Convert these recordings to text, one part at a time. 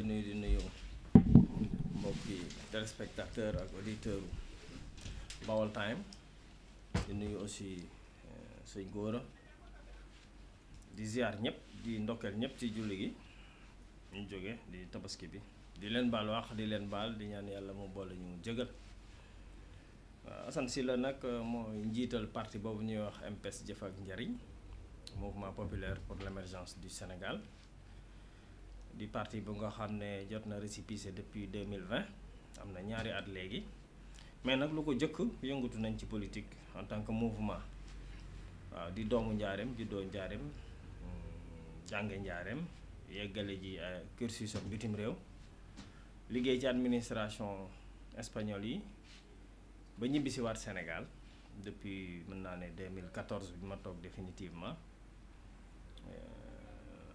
lay nuyu di nuyu mbokki téléspectateur ak auditeur Baol Time di nuyu aussi sëñ Gora di ziar ñëpp di ndokkeel ñëpp ci julli gi ñu jóge di tabaski bi di leen baal wax di leen baal di ñaan yàlla mu boole ñu jëgal waaw Assane Sylla nag mooy njiital parti boobu ñuy wax MPS Jëf ak Njariñ mouvement populaire pour l'émergence du Sénégal di parti bu nga xam ne jot na récépissé depuis 2020 am na ñaari at léegi mais nag lu ko jëkk yëngatu nañ ci politique en tant que mouvement waaw di doomu njaareem juddoo njaareem jànge njaareem yeggale ji cursus am bitim réew liggéey ci administration espagnole yi ba ñibbisi waat Sénégal depuis mën naa ne 2014 bi ma toog définitivement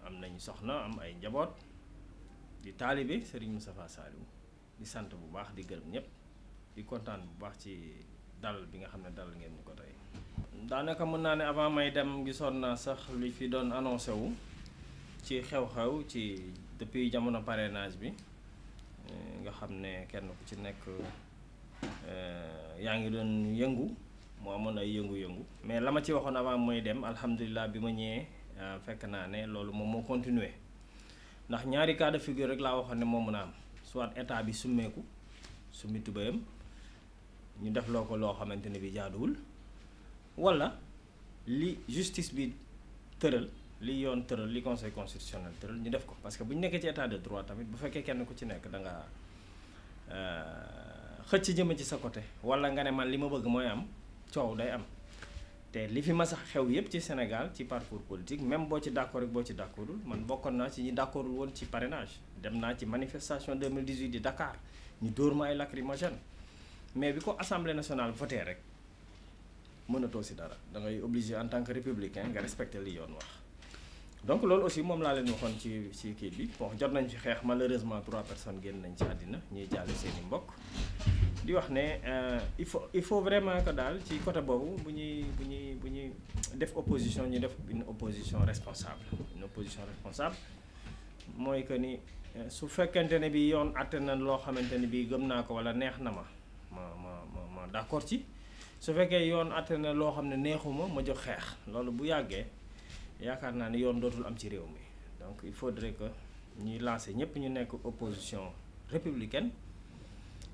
am nañu soxna am ay njaboot di taalibe Serigne Moustapha Saliou di sant bu baax di gërëm ñëpp di kontaan bu baax ci dal bi nga xam ne dal ngeen ñu ko tey. daanaka mën naa ne avant may dem gisoon naa sax li fi doon annoncé wu ci xew-xew ci depuis jamono parrainage bi nga xam ne kenn ku ci nekk yaa ngi doon yëngu mu amoon ay yëngu-yëngu mais la ma ci waxoon avant mooy dem alhamdulilah bi ma ñëwee fekk naa ne loolu moom moo continuer ndax ñaari cas de figure rek laa waxoon ne moo mën a am soit état bi summeeku summi tubéyam ñu def loo ko loo xamante ne bi jaaduwul wala li justice bi tëral li yoon tëral li conseil constitutionnel tëral ñu def ko parce que bu ñu nekkee ci état de droit tamit bu fekkee kenn ku ci nekk da nga xëcc jëme ci sa côté wala nga ne man li ma bëgg mooy am coow day am te li fi ma sax xew yépp ci Sénégal ci parcours politique même boo ci d'accord rek boo ci d'accordul man bokkoon naa ci ñi d'accordul woon ci parrainage dem naa ci manifestation 2018 di Dakar ñu dóor ma ay lacrymogène mais bi ko assemblée nationale voté rek mënatoo si dara da ngay obligé en tant que républicain nga respecter li yoon wax donc loolu aussi moom laa leen waxoon ci kii bi bon jot nañ fi xeex malheureusement 3 personnes génn nañ ci àddina ñuy jàlle seeni mbokk di wax ne il faut vraiment que daal ci côté boobu bu ñuy def opposition ñu def une opposition responsable mooy que ni su fekkente ne bi yoon àtte na loo xamante ne bi gëm naa ko wala neex na ma d'accord ci su fekkee yoon àtte na loo xam ne neexuma ma jóg xeex loolu bu yàggee yaakaar naa ne yoon dootul am ci réew mi donc il faudrait que ñuy lancer ñëpp ñu nekk opposition républicaine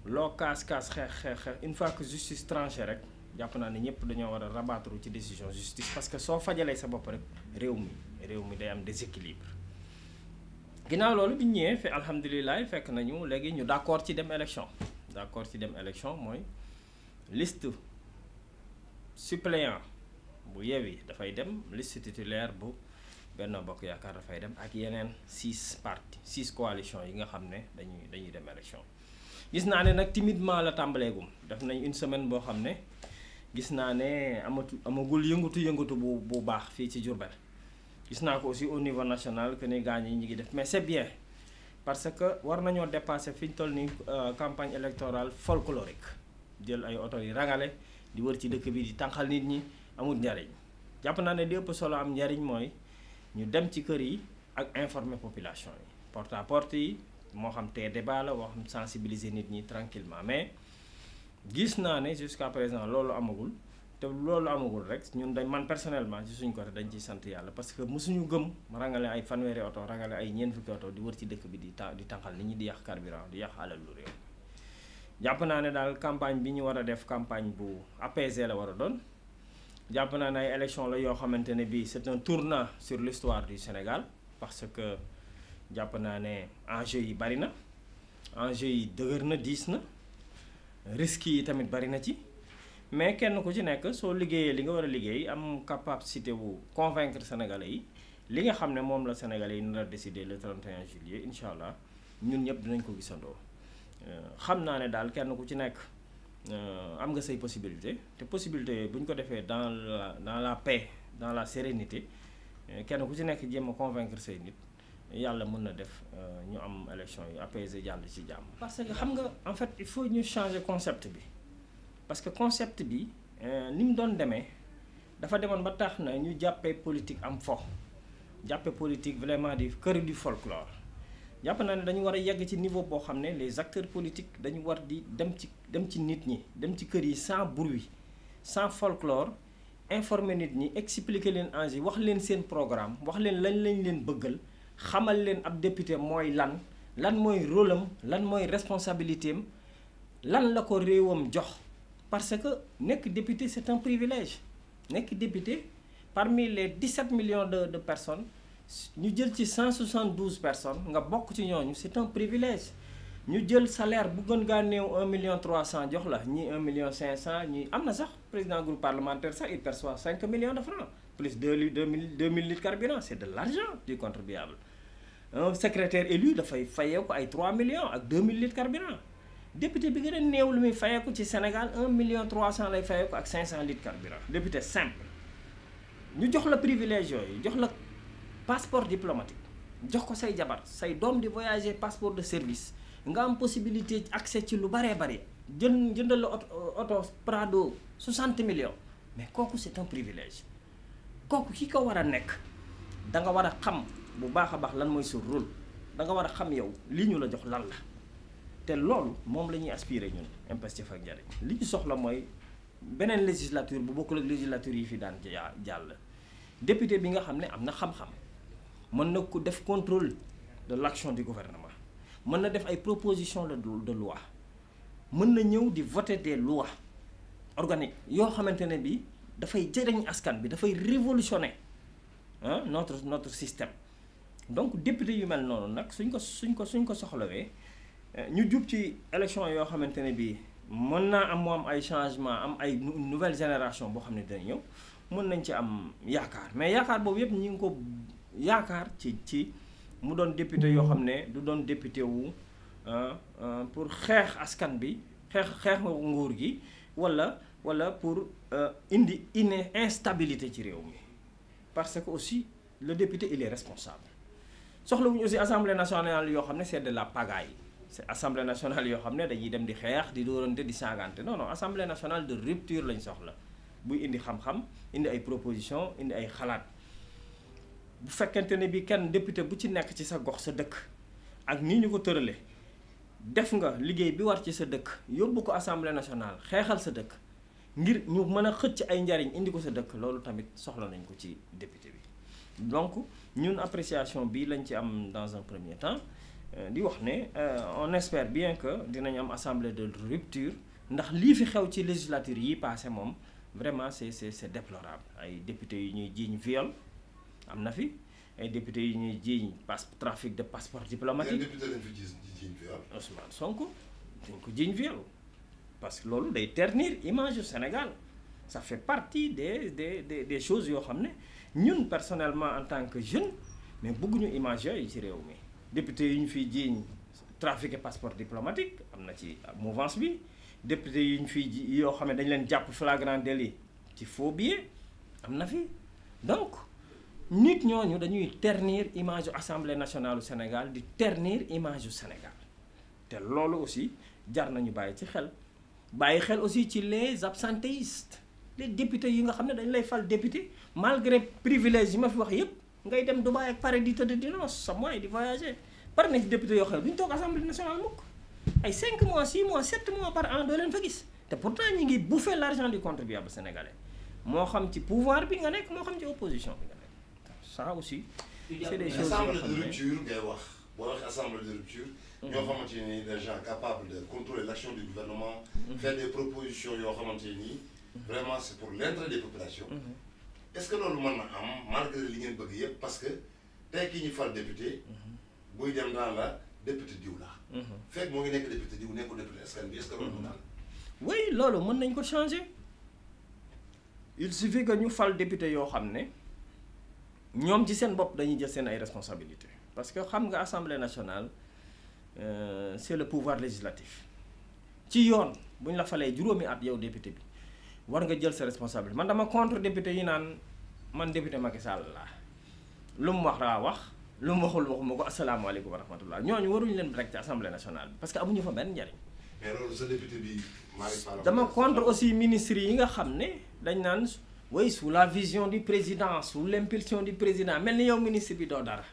loo kaas xeex une fois que justice tranché rek jàpp naa ne ñëpp dañoo war a rabattre ci décision justice parce que soo fajalee sa bopp rek réew mi day am déséquilibre. ginnaaw loolu bi ñu ñëwee fi alhamdulilah fekk nañu léegi ñu d'accord ci dem élection mooy liste suppléant bu Yewwi dafay dem liste titulaire bu Benno Bokk Yaakaar dafay dem ak yeneen 6 partis 6 coalitions yi nga xam ne dañuy dem élection. gis naa ne nag timidement la tàmbaleegum def nañ une semaine boo xam ne gis naa ne amagul yëngatu bu baax fii ci Diourbel gis naa ko aussi au niveau national que ni gaañ yi ñu ngi def mais c'est bien parce que war nañoo dépasser fi ñu toll ni campagne électorale folklorique jël ay oto yi rangale di wër ci dëkk bi di tànqal nit ñi amul njariñ jàpp naa ne li ëpp solo am njariñ mooy ñu dem ci kër yi ak informer population yi porte à porte yi moo xam te débat la moo xam sensibiliser nit ñi tranquillement mais gis naa ne jusqu'à présent loolu amagul te loolu amagul rek ñun man personnellement ci suñ côté dañ ciy sant yàlla parce que mësuñu gëm rangale ay fanweeri oto rangale ay ñeent fukki oto di wër ci dëkk bi di tànqal nit ñi di yàq carburant di yàq alal lu réew jàpp naa ne daal campagne bi ñu war a def campagne bu apaisée la war a doon jàpp naa ne ay élection la yoo xamante ne bii c'est un tournant sur l'histoire du Sénégal parce que jàpp naa ne enjeu yi bari na enjeu yi dëgër na diis na risques yi tamit bari na ci mais kenn ku ci nekk soo liggéeyee li nga war a liggéey am capacité wu convaincre sénégalais yi li nga xam ne moom la sénégalais yi nar a décider le 31 juillet incha allah ñun ñëpp dinañ ko gisandoo xam naa ne daal kenn ku ci nekk am nga say possibilité te possibilité bu ñu ko defee dans la paix dans la sérénité kenn ku ci nekk jéem a convaincre say nit yàlla mën na def ñu am élection yu apaisé jàll ci jàmm. parce que xam nga en fait il faut ñu changer concept bi parce que concept bi ni mu doon demee dafa demoon ba tax na ñu jàppee politique am fo jàppee politique vraiment di kër du folklore jàpp naa ne dañu war a yegg ci niveau boo xam ne les acteurs politiques dañu war di dem ci nit ñi dem ci kër yi sans bruit sans folklore informer nit ñi expliquer leen enjeu wax leen seen programme wax leen lañ leen bëggal xamal leen ab député mooy lan mooy rôle am lan mooy responsabilité am lan la ko réewam jox parce que nekk député c'est un privilège nekk député parmi les 17 millions de personnes ñu jël ci 172 personnes nga bokk ci ñooñu c'est un privilège ñu jël salaire bu gën gaa néew 1 million 300 jox la ñii 1 million 500 ñii am na sax président groupe parlementaire sax il perçoit 5 millions de francs plus 2000 litres carburant c'est de l'argent du contribuable un secrétaire élu dafay fayeeku ay 3 millions ak 2000 litres carburant député bi gën a néew lu muy fayeeku ci Sénégal 1 million 300 lay fayeeku ak 500 litres carburant député simple ñu jox la privilège yooyu jox la passeport diplomatique jox ko say jabar say doom di voyager passeport de service nga am possibilité accès ci lu baree bari jëndal la oto Prado 60 millions mais kooku c'est un privilège kooku ki ko war a nekk da nga war a xam bu baax a baax lan mooy sa rôle da nga war a xam yow li ñu la jox lan la te loolu moom la ñuy aspirer ñun Pastef ak Njariñ li ñu soxla mooy beneen législature bu bokkul ak législature yi fi daan jàll député bi nga xam ne am na xam-xam mën na ko def contrôle de l'action du gouvernement mën na def ay propositions de loi mën na ñëw di voter des lois organiques yoo xamante ne bi dafay jëriñ askan bi dafay révolutionner notre système donc député yu mel noonu nag suñ ko soxlawee ñu jub ci élection yoo xamante ne bi mën naa am mu am ay changement am ay nouvelle génération boo xam ne dina ñëw mën nañ ci am yaakaar mais yaakaar boobu yëpp ñi ngi ko yaakaar ci mu doon député yoo xam ne du doon député wu pour xeex askan bi xeex nguur gi wala pour indi instabilité ci réew mi parce que aussi le député il est responsable soxlawuñu aussi assemblée nationale yoo xam ne c'est de la pagaille c'est assemblée nationale yoo xam ne dañuy dem di xeex di dóorante di saagante non assemblée nationale de rupture lañ soxla buy indi xam-xam indi ay proposition indi ay xalaat bu fekkente ne bi kenn député bu ci nekk ci sa gox sa dëkk ak nii ñu ko tëralee def nga liggéey bi war ci sa dëkk yóbbu ko assemblée nationale xeexal sa dëkk ngir ñu mën a xëcc ay njariñ indi ko sa dëkk loolu tamit soxla nañ ko ci député bi donc ñun appréciation bi lañ ci am dans un premier temps di wax ne on espère bien que dinañ am assemblée de rupture ndax lii fi xew ci législature yi passé moom vraiment c'est déplorable ay députés yu ñuy jiiñ viol am na fi ay députés yu ñuy jiiñ trafic de passeport diplomatique. député lañ fi jiiñ viol. Ousmane Sonko dañ ko jiiñ viol parce que loolu day ternir image du Sénégal ça fait partie des choses yoo xam ne ñun personnellement en tant que jeune mais bëgguñu image yooyu ci réew mi député yu ñu fiy jiiñ trafic passeport diplomatique am na ci mouvance bi député yu ñu fiy yoo xam ne dañ leen jàpp flagrant délit ci faux billet am na fi donc nit ñooñu dañuy ternir image du assemblée nationale du Sénégal di ternir image du Sénégal te loolu aussi jar nañu bàyyi ci xel bàyyi xel aussi ci les absentéistes les députés yi nga xam ne dañ lay fal député malgré privilège yi ma fi wax yépp ngay dem Dubaï ak Paris di tëdd di noos sa mois di voyager par na ci député yoo xam ne duñu toog assemblée nationale mukk ay 5 mois 6 mois 7 mois par an doo leen fa gis te pourtant ñi ngi bouffer l'argent du contribuable sénégalais moo xam ci pouvoir bi nga nekk moo xam ci opposition bi nga nekk ça aussi c'est des choses assemblée de rupture ngay wax boo waxee assemblée de rupture ñoo xamante ni des gens capables de contrôler l'action du gouvernement faire des propositions yoo xamante ni vraiment c'est pour l'intérêt des populations est-ce que loolu mën na am malgré li ngeen bëgg yëpp parce que tey ki ñu fal député buy dem dans la député diw la fekk moo ngi nekk député diw nekkul député askan bi est-ce que loolu mën na oui loolu mën nañ ko changer il suffit que ñu fal député yoo xam ne ñoom ci seen bopp dañuy jël seen ay responsabilités parce que xam nga assemblée nationale c'est le pouvoir législatif ci yoon bu ñu la falee juróomi at yow député bi war nga jël sa responsabilité man dama contre député yi naan man député Macky Sall laa lu mu wax daa wax lu mu waxul waxuma ko asalaamaaleykum wa rahmatullah ñooñu waruñu leen rek ci assemblée nationale bi parce que amuñu fa benn njariñ. mais loolu sa député bi dama contre aussi ministres yi nga xam ne dañ naan oui sous la vision du président sous l'impulsion du président mel ni yow ministre bi doo dara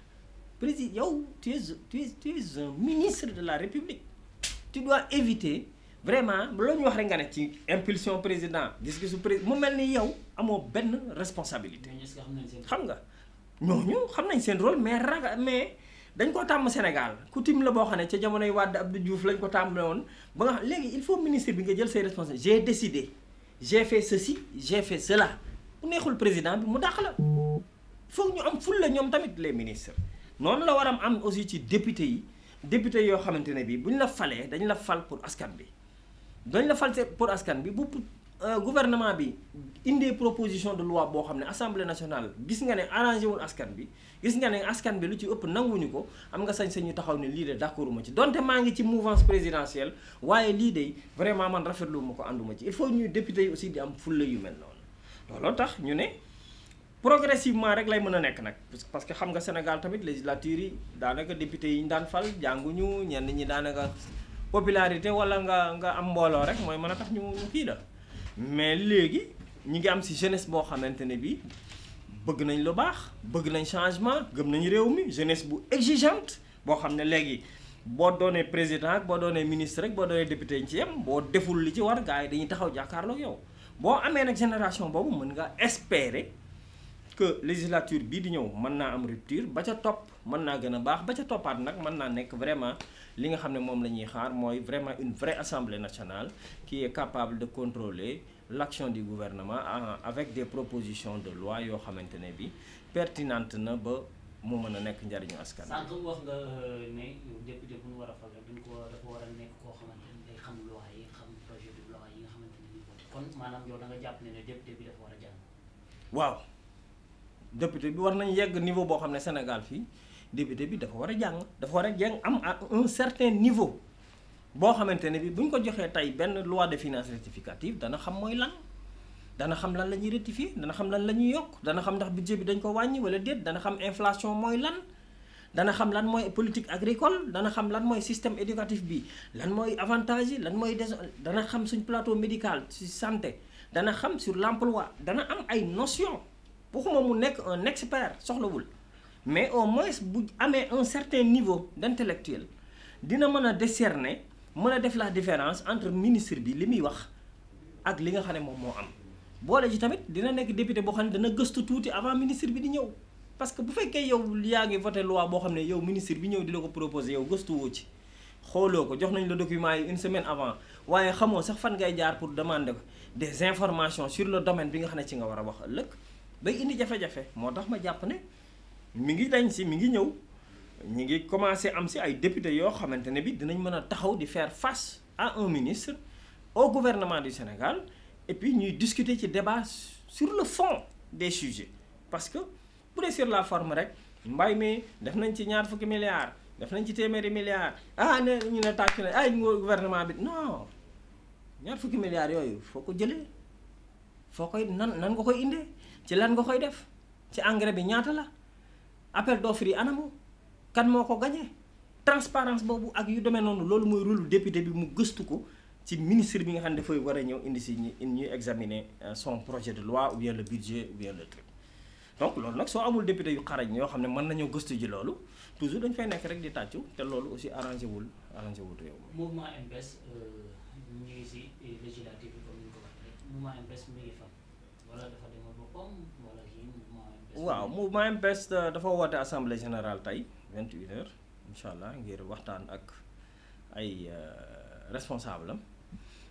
président yow tu es un ministre de la République tu dois éviter vraiment loo ñu wax rek nga ne ci impulsion président gis-gisu président mu mel ni yow amoo benn responsabilité. xam nga ñooñu xam nañ seen rôle mais mais dañ ko tàmm Sénégal coutume la boo xam ne ca jamonoy Wade Abdou Diouf lañ ko tàmmale woon ba nga xam léegi il faut ministre bi nga jël say responsabilités j'ai décidé j'ai fait ceci j'ai fait cela bu neexul président bi mu dàq la foog ñu am ful la ñoom tamit les ministres noonu la war a am aussi ci député yi député yoo xamante ne bii bu ñu la falee dañ la fal pour askan bi dañ la fal pour askan bi bu gouvernement bi indee proposition de loi boo xam ne assemblée nationale gis nga ne arrangé wul askan bi gis nga ne askan bi lu ci ëpp nanguñu ko am nga sañ-sañu taxaw ne lii de d'accord ma ci donte maa ngi ci mouvance présidentielle waaye lii de vraiment man rafetlu ma ko ànduma ci il faut ñuy député yi aussi di am fulla yu mel noonu looloo tax ñu ne progressivement rek lay mën a nekk nag parce que xam nga Sénégal tamit législature yi daanaka député yi ñu daan fal jànguñu ñenn ñi daanaka popularité wala nga am mbooloo rek mooy mën a tax ñu kii la mais léegi ñi ngi am ci jeunesse boo xamante ne bii bëgg nañ lu baax bëgg nañ changement gëm nañ réew mi jeunesse bu exigeante boo xam ne léegi boo doonee président ak boo doonee ministre rek boo doonee député ñu ci yem boo deful li ci war gars yi dañuy taxaw jàkkaarloo yow boo amee nag génération boobu mën nga espérer que législature bii di ñëw mën naa am rupture ba ca topp mën naa gën a baax ba ca toppaat nag mën naa nekk vraiment li nga xam ne moom la ñuy xaar mooy vraiment une vraie assemblée nationale qui est capable de contrôler l'action du gouvernement avec des propositions de loi yoo xamante ne bi pertinente na ba mu mën a nekk njariñu askan. sànq wax nga ne député bu ñu war a fal rek dafa war a nekk koo xamante ne day xam loi yi xam projet de loi yi nga xamante ne nii kon maanaam yow da nga jàpp ne député bi dafa war a jàng. waaw député bi war nañ yegg niveau boo xam ne Sénégal fii député bi dafa war a jàng dafa war a jàng am à un certain niveau boo xamante ne bi bu ñu ko joxee tey benn loi de finances rectificative dana xam mooy lan dana xam lan la ñuy rectifier dana xam lan la ñuy yokk dana xam ndax budget bi dañ ko wàññi wala déet dana xam inflation mooy lan dana xam lan mooy politique agricole dana xam lan mooy système éducatif bi lan mooy avantage yi lan mooy dana xam suñ plateau médical ci santé dana xam sur l'emploi dana am ay notions waxuma mu nekk un expert soxlawul mais au moins bu amee un certain niveau d'intellectuel dina mën a décerner mën a def la différence entre ministre bi li muy wax ak li nga xam ne moom moo am boole ji tamit dina nekk député boo xam ne dana gëstu tuuti avant ministre bi di ñëw parce que bu fekkee yow yaa ngi voté loi boo xam ne yow ministre bi ñëw di la ko proposé yow gëstuwoo ci xooloo ko jox nañ la document yi une semaine avant waaye xamoo sax fan ngay jaar pour demander des informations sur le domaine bi nga xam ne ci nga war a wax ëllëg bay indi jafe-jafe moo tax ma jàpp ne mi ngi dañ si mi ngi ñëw ñi ngi commencé am si ay députés yoo xamante ne bi dinañ mën a taxaw di faire face à un ministre au gouvernement du Sénégal et puis ñuy discuter ci débat sur le fond des sujets parce que bu dee sur la forme rek mbay mi def nañ ci ñaar fukki milliards def nañ ci téeméeri milliards ne ñu ne tàccu ne ay gouvernement bi non ñaar fukki milliards yooyu foo ko jëlee foo koy nan nga koy indee ci lan nga koy def ci engrais bi ñaata la appel d'offres yi anamu kan moo ko gagné transparence boobu ak yu demee noonu loolu mooy rôle député bi mu gëstu ko ci ministre bi nga xam ne dafay war a ñëw indi si ñuy examiner son projet de loi ou bien le budget ou bien le truc donc loolu nag soo amul député yu xarañ yoo xam ne mën nañoo gëstu ji loolu toujours dañ fay nekk rek di tàccu te loolu aussi arrangé wul réew mi. mouvement MPES ñu ngi si législative bi comme ni ñu ko waxee rek mouvement MPES mi ngi fan wala dafa demal boppam wala kii mouvement MPES. waaw mouvement MPES dafa woote assemblée générale tey 28h incha allah ngir waxtaan ak ay responsable am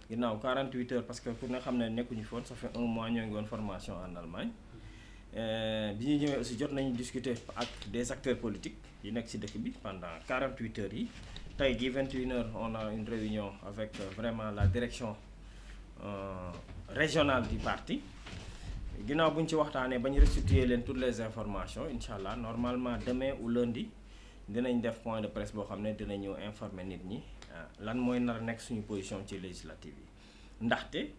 ginnaaw 48 heures parce que ku ne xam ne nekkuñu fi woon ça fait un mois ñoo ngi woon formation en Allemagne bi ñu ñëwee aussi jot nañu discuter ak des acteurs politiques yi nekk ci dëkk bi pendant 48 heures yi tey jii 21h on a une réunion avec vraiment la direction régionale du parti ginnaaw bu ñu ci waxtaanee ba ñu restituer leen toutes les informations incha allah normalement demain ou lundi dinañ def point de presse boo xam ne dinañu informer nit ñi lan mooy nar a nekk suñu position ci législative yi ndaxte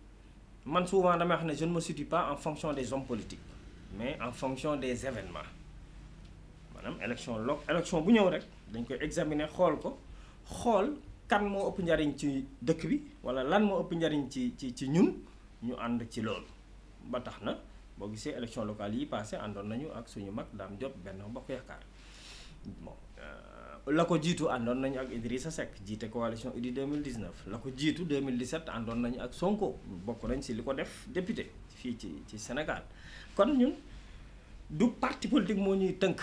man souvent damay wax ne je ne me situe pas en fonction des hommes politiques mais en fonction des événements maanaam élection bu ñëw rek dañ koy examiner xool kan moo ëpp njariñ ci dëkk bi wala lan moo ëpp njariñ ci ñun ñu ànd ci loolu ba tax na boo gisee élection locale yi passé àndoon nañu ak suñu mag Dame Diop Benno Bokk Yaakaar bon la ko jiitu àndoon nañu ak Idrissa Seck jiite coalition Idy 2019 la ko jiitu 2017 àndoon nañu ak Sonko bokk nañ si li ko def député fii ci Sénégal kon ñun du parti politique moo ñuy tënk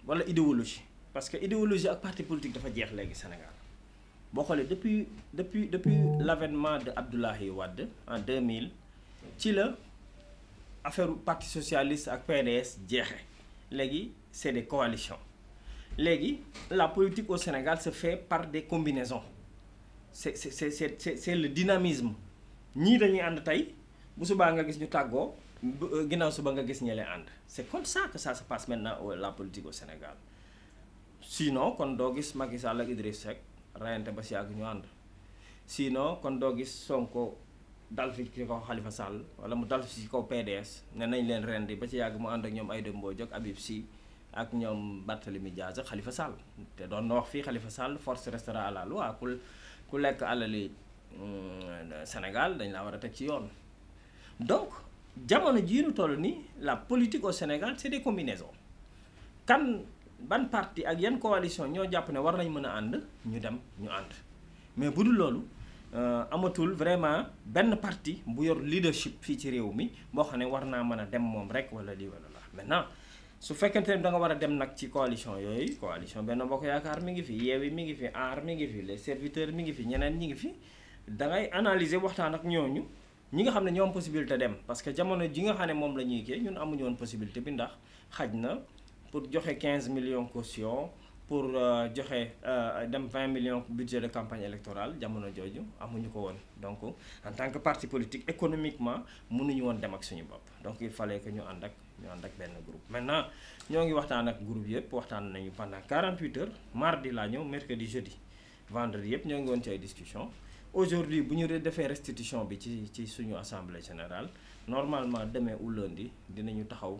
wala idéologie parce que idéologie ak parti politique dafa jeex léegi Sénégal boo xoolee depuis l'avènement de Abdoulaye Wade en 2000 ci la affaire parti socialiste ak PDS jeexe léegi c'est des coalitions léegi la politique au Sénégal se fait par des combinaisons c'est le dynamisme ñii dañuy ànd tey bu subaa nga gis ñu tàggoo ginnaaw suba nga gis ñële ànd c'est comme ça que ça se passe maintenant la politique au Sénégal sinon kon doo gis Macky Sall ak Idriss Seck rayante ba si yàgg ñu ànd sinon kon doo gis Sonko dal fi ci kaw Khalifa Sall wala mu dal fi ci kaw PDS ne nañ leen rendi ba ci yàgg mu ànd ak ñoom Aïda Mbodj ak Habib Sy ak ñoom Barthélémy Diaz ak Khalifa Sall te doon na wax fii Khalifa Sall force restera à la loi ku lekk alali Sénégal dañ laa war a teg ci yoon donc jamono jii ñu toll nii la politique au Sénégal c'est des combinaisons ban parti ak yan coalition ñoo jàpp ne war nañ mën a ànd ñu dem ñu ànd mais bu dul loolu amatul vraiment benn parti bu yor leadership fii ci réew mi boo xam ne war naa mën a dem moom rek wala lii wala la maintenant su fekkente ne da nga war a dem nag ci coalition yooyu coalition Benno Bokk Yaakaar mi ngi fi Yewwi mi ngi fi Aar mi ngi fi les serviteurs mi ngi fi ñeneen ñi ngi fi da ngay analyser waxtaan ak ñooñu ñi nga xam ne ñoo am possibilité dem parce que jamono ji nga xam ne moom la ñuy kii ñun amuñu woon possibilité bi ndax xaj na pour joxe 15 millions caution pour joxe dem 20 millions budget de campagne électorale jamono jooju amuñu ko woon donc en tant que parti politique économiquement mënuñu woon dem ak suñu bopp donc il fallait que ñu ànd ak benn groupe maintenant ñoo ngi waxtaan ak groupe yëpp waxtaan nañu pendant 48 heures mardi laa ñëw mercredi jeudi vendredi yëpp ñoo ngi woon ci ay discussion aujourd'hui bu ñu defee restitution bi ci suñu assemblée générale normalement demain ou lundi dinañu taxaw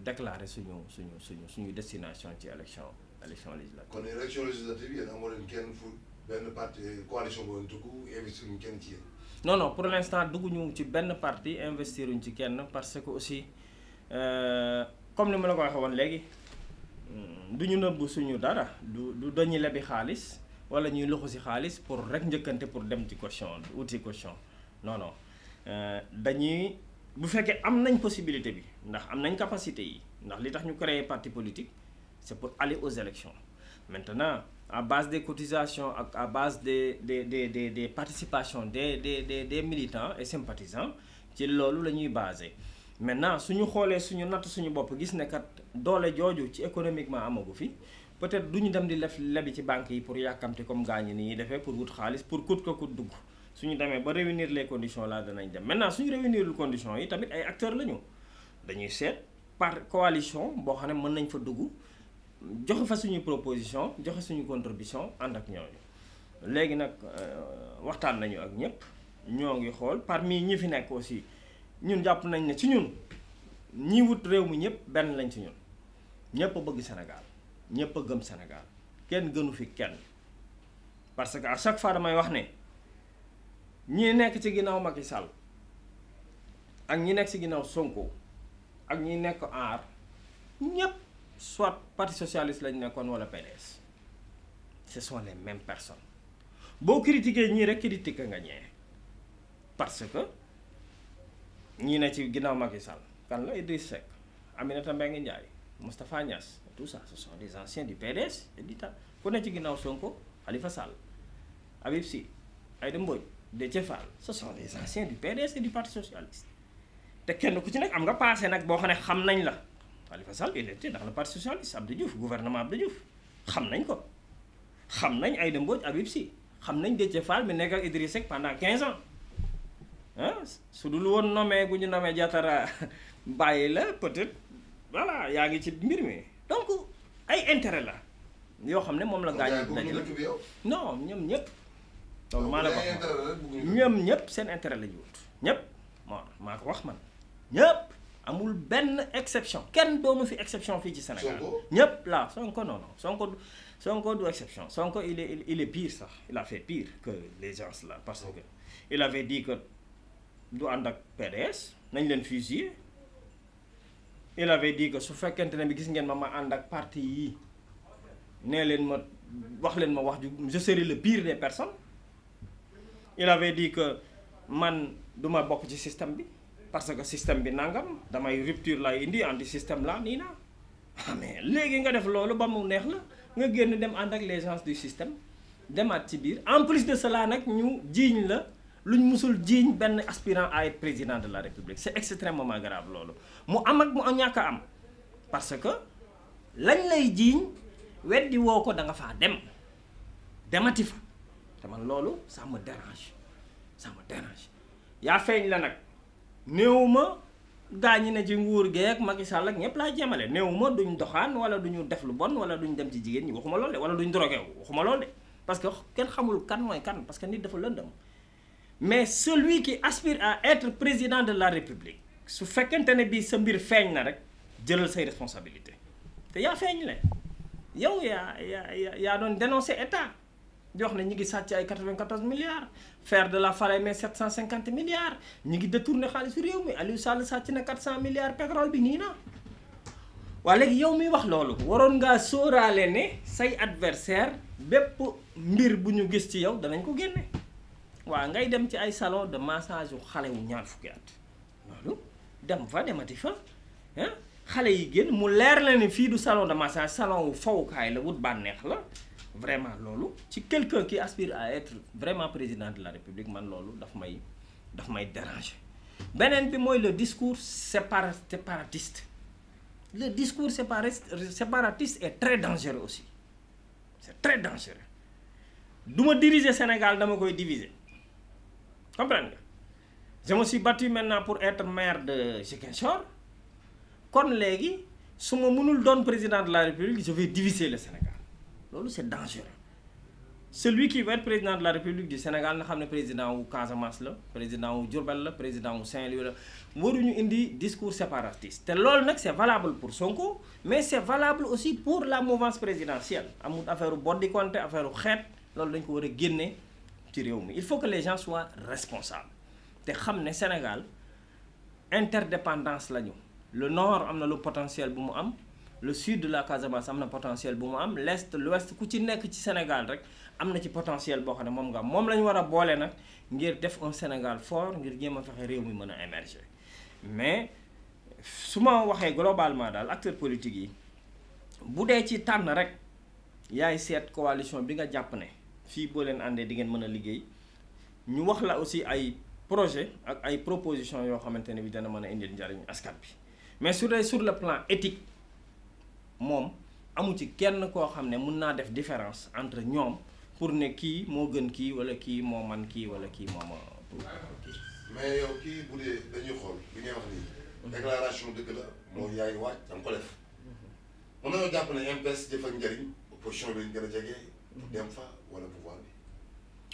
déclarer suñu destination ci élection législative. kon élection législative yéen amoo leen kenn fu benn parti coalition boo leen dugg investir ñu kenn ci yéen. non pour l'instant dugguñu ci benn parti investiruñ ci kenn parce que aussi comme ni ma la ko waxee woon léegi du ñu nëbb suñu dara du dañuy lebi xaalis wala ñuy loxo si xaalis pour rek njëkkante pour dem ci caution wuti caution non dañuy bu fekkee am nañ possibilité bi ndax am nañ capacité yi ndax li tax ñu créer parti politique c'est pour aller aux élections maintenant à base des cotisations ak à base des participations des militants et sympathisants ci loolu la ñuy basé maintenant suñu xoolee suñu natt suñu bopp gis ne kat doole jooju ci économiquement amagu fi peut-être duñu dem di lebi ci banques yi pour yàkkamti comme gaañi ni ñuy defee pour wut xaalis pour coûte que coûte dugg suñu demee ba réunir les conditions là danañ dem maintenant suñu réunirul conditions yi tamit ay acteurs lañu dañuy seet par coalition boo xam ne mën nañ fa dugg joxe fa suñu proposition joxe suñu contribution ànd ak ñooñu léegi nag waxtaan nañu ak ñëpp ñoo ngi xool parmi ñi fi nekk aussi ñun jàpp nañ ne ci ñun ñi wut réew mi ñëpp benn lañ ci ñun ñëpp a bëgg Sénégal ñëpp a gëm Sénégal kenn gënu fi kenn parce que à chaque fois damay wax ne ñi nekk ci ginnaaw Macky Sall ak ñi nekk ci ginnaaw Sonko ak ñi nekk Aar ñëpp soit parti socialiste lañ nekkoon wala PDS ce sont les mêmes personnes boo critiquer ñii rek critiquer nga ñee parce que ñii ne ci ginnaaw Macky Sall kan la Idriss Seck Aminata Mbengue Ndiaye Moustapha Niasse tout ça ce sont des anciens du PDS et d'ITA ku ne ci ginnaaw Sonko Khalifa Sall Habib Sy Aïda Mbodj Déthié Fall ce sont des anciens du PDS et du parti socialiste te kenn ku ci nekk am nga passé nag boo xam ne xam nañ la Khalifa Sall il était dans le parti socialiste Abdou Diouf gouvernement Abdou Diouf xam nañ ko xam nañ Aïda Mbodj Habib Sy xam nañ Déthié Fall mi nekk ak Idriss Seck pendant 15 ans ah su dul woon nommé gu ñu nommé Diatara bàyyi la peut-être voilà yaa ngi ci mbir mi donc ay intérêt la yoo xam ne moom la gaañu dajale non ñoom ñëpp loolu maa la ko ñoom ñëpp seen intérêt la ñu wut ñëpp maa ko wax man ñëpp amul benn exception kenn doonu fi exception fii ci Sénégal ñëpp là Sonko non Sonko du exception Sonko il est pire sax il a fait pire que les gens là parce que il avait dit que du ànd ak PDS nañ leen fusiller il avait dit que su fekkente ne bi gis ngeen ma ànd ak parti yi nee leen ma wax leen ma wax ju je serai le pire des personnes. Il avait dit que man duma bokk ci système bi parce que système bi nangam damay rupture lay indi anti système la nii naa mais léegi nga def loolu ba mu neex la nga génn dem ànd ak les gens du système demaat ci biir en plus de cela nag ñu jiiñ la luñ musul jiiñ benn aspirant à être président de la République c'est extrêmement grave loolu mu am ak mu ñàkk a am parce que lañ lay jiiñ weddi woo ko da nga faa demati fa te man loolu ça me dérange yaa feeñ la nag néew ma gaañi na ci nguur gi ak Macky Sall ak ñëpp laa jemale néew ma duñ doxaan wala duñu def lu bon wala duñ dem ci jigéen ñi waxuma loolu de wala duñ drogué wu waxuma loolu de parce que kenn xamul kan mooy kan parce que nit dafa lëndëm mais celui qui aspire à être président de la République su fekkente ne bii sa mbir feeñ na rek jëlal say responsabilité te yaa feeñ le yow yaa doon dénoncer état di wax ne ñi ngi sàcc ay 94 milliards faire de la Falémé 750 milliards ñi ngi détourné xaalisu réew mi Aliou Sall sàcc na 400 milliards pétrole bi nii na waa léegi yow miy wax loolu waroon ngaa sóoraale ne say adversaire bépp mbir bu ñu gis ci yow danañ ko génne waa ngay dem ci ay salon de massage yu xale wu ñaar fukki at loolu dem fa demati fa xale yi génn mu leer la ne fii du salon de massage salon wu fawukaay la wut bànneex la vraiment loolu ci quelqu'un qui aspire à être vraiment président de la République man loolu daf may déranger beneen bi mooy le discours séparatiste le discours séparatiste est très dangereux aussi c'est très dangereux du ma diriger Sénégal dama koy diviser comprendre nga je me suis battu maintenant pour être maire de Ziguinchor kon léegi su ma mënul doon président de la République je vais diviser le Sénégal loolu c'est dangereux celui qui veut être président de la République du Sénégal na xam ne président wu Casamance la président wu Diourbel la président wu Saint-Louis la waruñu indi discours séparatiste te loolu nag c'est valable pour Sonko mais c'est valable aussi pour la mouvance présidentielle amul affaire u boddi konte affaire u xeet loolu dañ ko war a génne ci réew mi il faut que les gens soient responsables te xam ne Sénégal interdépendance lañu le nord am na lu potentiel bu mu am le sud de la Casamance am na potentiel bu mu am l'est l'ouest ku ci nekk ci Sénégal rek am na ci potentiel boo xam ne moom nga am moom la ñu war a boole nag ngir def un Sénégal fort ngir jéem a fexe réew mi mën a émerger mais su ma waxee globalement daal acteurs politiques yi bu dee ci tànn rek yaay seet coalition bi nga jàpp ne fii boo leen àndee di ngeen mën a liggéey ñu wax la aussi ay projet ak ay propositions yoo xamante ne bi dana mën a indil njariñ askan bi mais sur le plan éthique moom amu ci kenn koo xam ne mun naa def différence entre ñoom pour ne kii moo gën kii wala kii moo man kii wala kii moo ma kii. mais yow kii bu dee dañuy xool li ngay wax nii. déclaration dëgg la moo yaay waaj da nga ko def. mën nañoo jàpp ne MPS jëf ak njëriñ opposition bi gën a jege. dem fa wala pouvoir bi.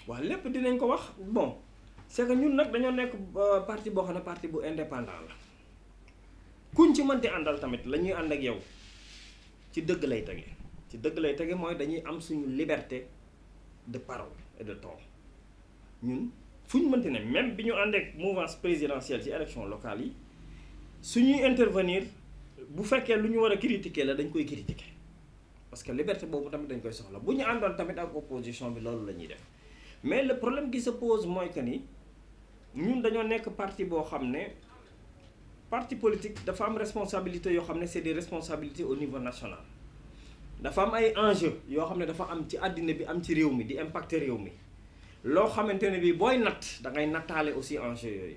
waaw lépp dinañ ko wax bon c'est que ñun nag dañoo nekk parti boo xam ne parti bu indépendant la kuñ ci mënti àndal tamit la ñuy ànd ak yow. ci dëgg lay tege mooy dañuy am suñu liberté de parole et de ton ñun fu ñu mënti ne même bi ñu ànd ak mouvance présidentielle ci élection locale yi suñuy intervenir bu fekkee lu ñu war a critiquer la dañ koy critiquer parce que liberté boobu tamit dañ koy soxla bu ñu àndoon tamit ak opposition bi loolu la ñuy def mais le problème qui se pose mooy que ni ñun dañoo nekk parti boo xam ne parti politique dafa am responsabilité yoo xam ne c'est des responsabilités au niveau national dafa am ay enjeux yoo xam ne dafa am ci àddina bi am ci réew mi di impacter réew mi loo xamante ne bi booy natt da ngay nattaale aussi enjeux yooyu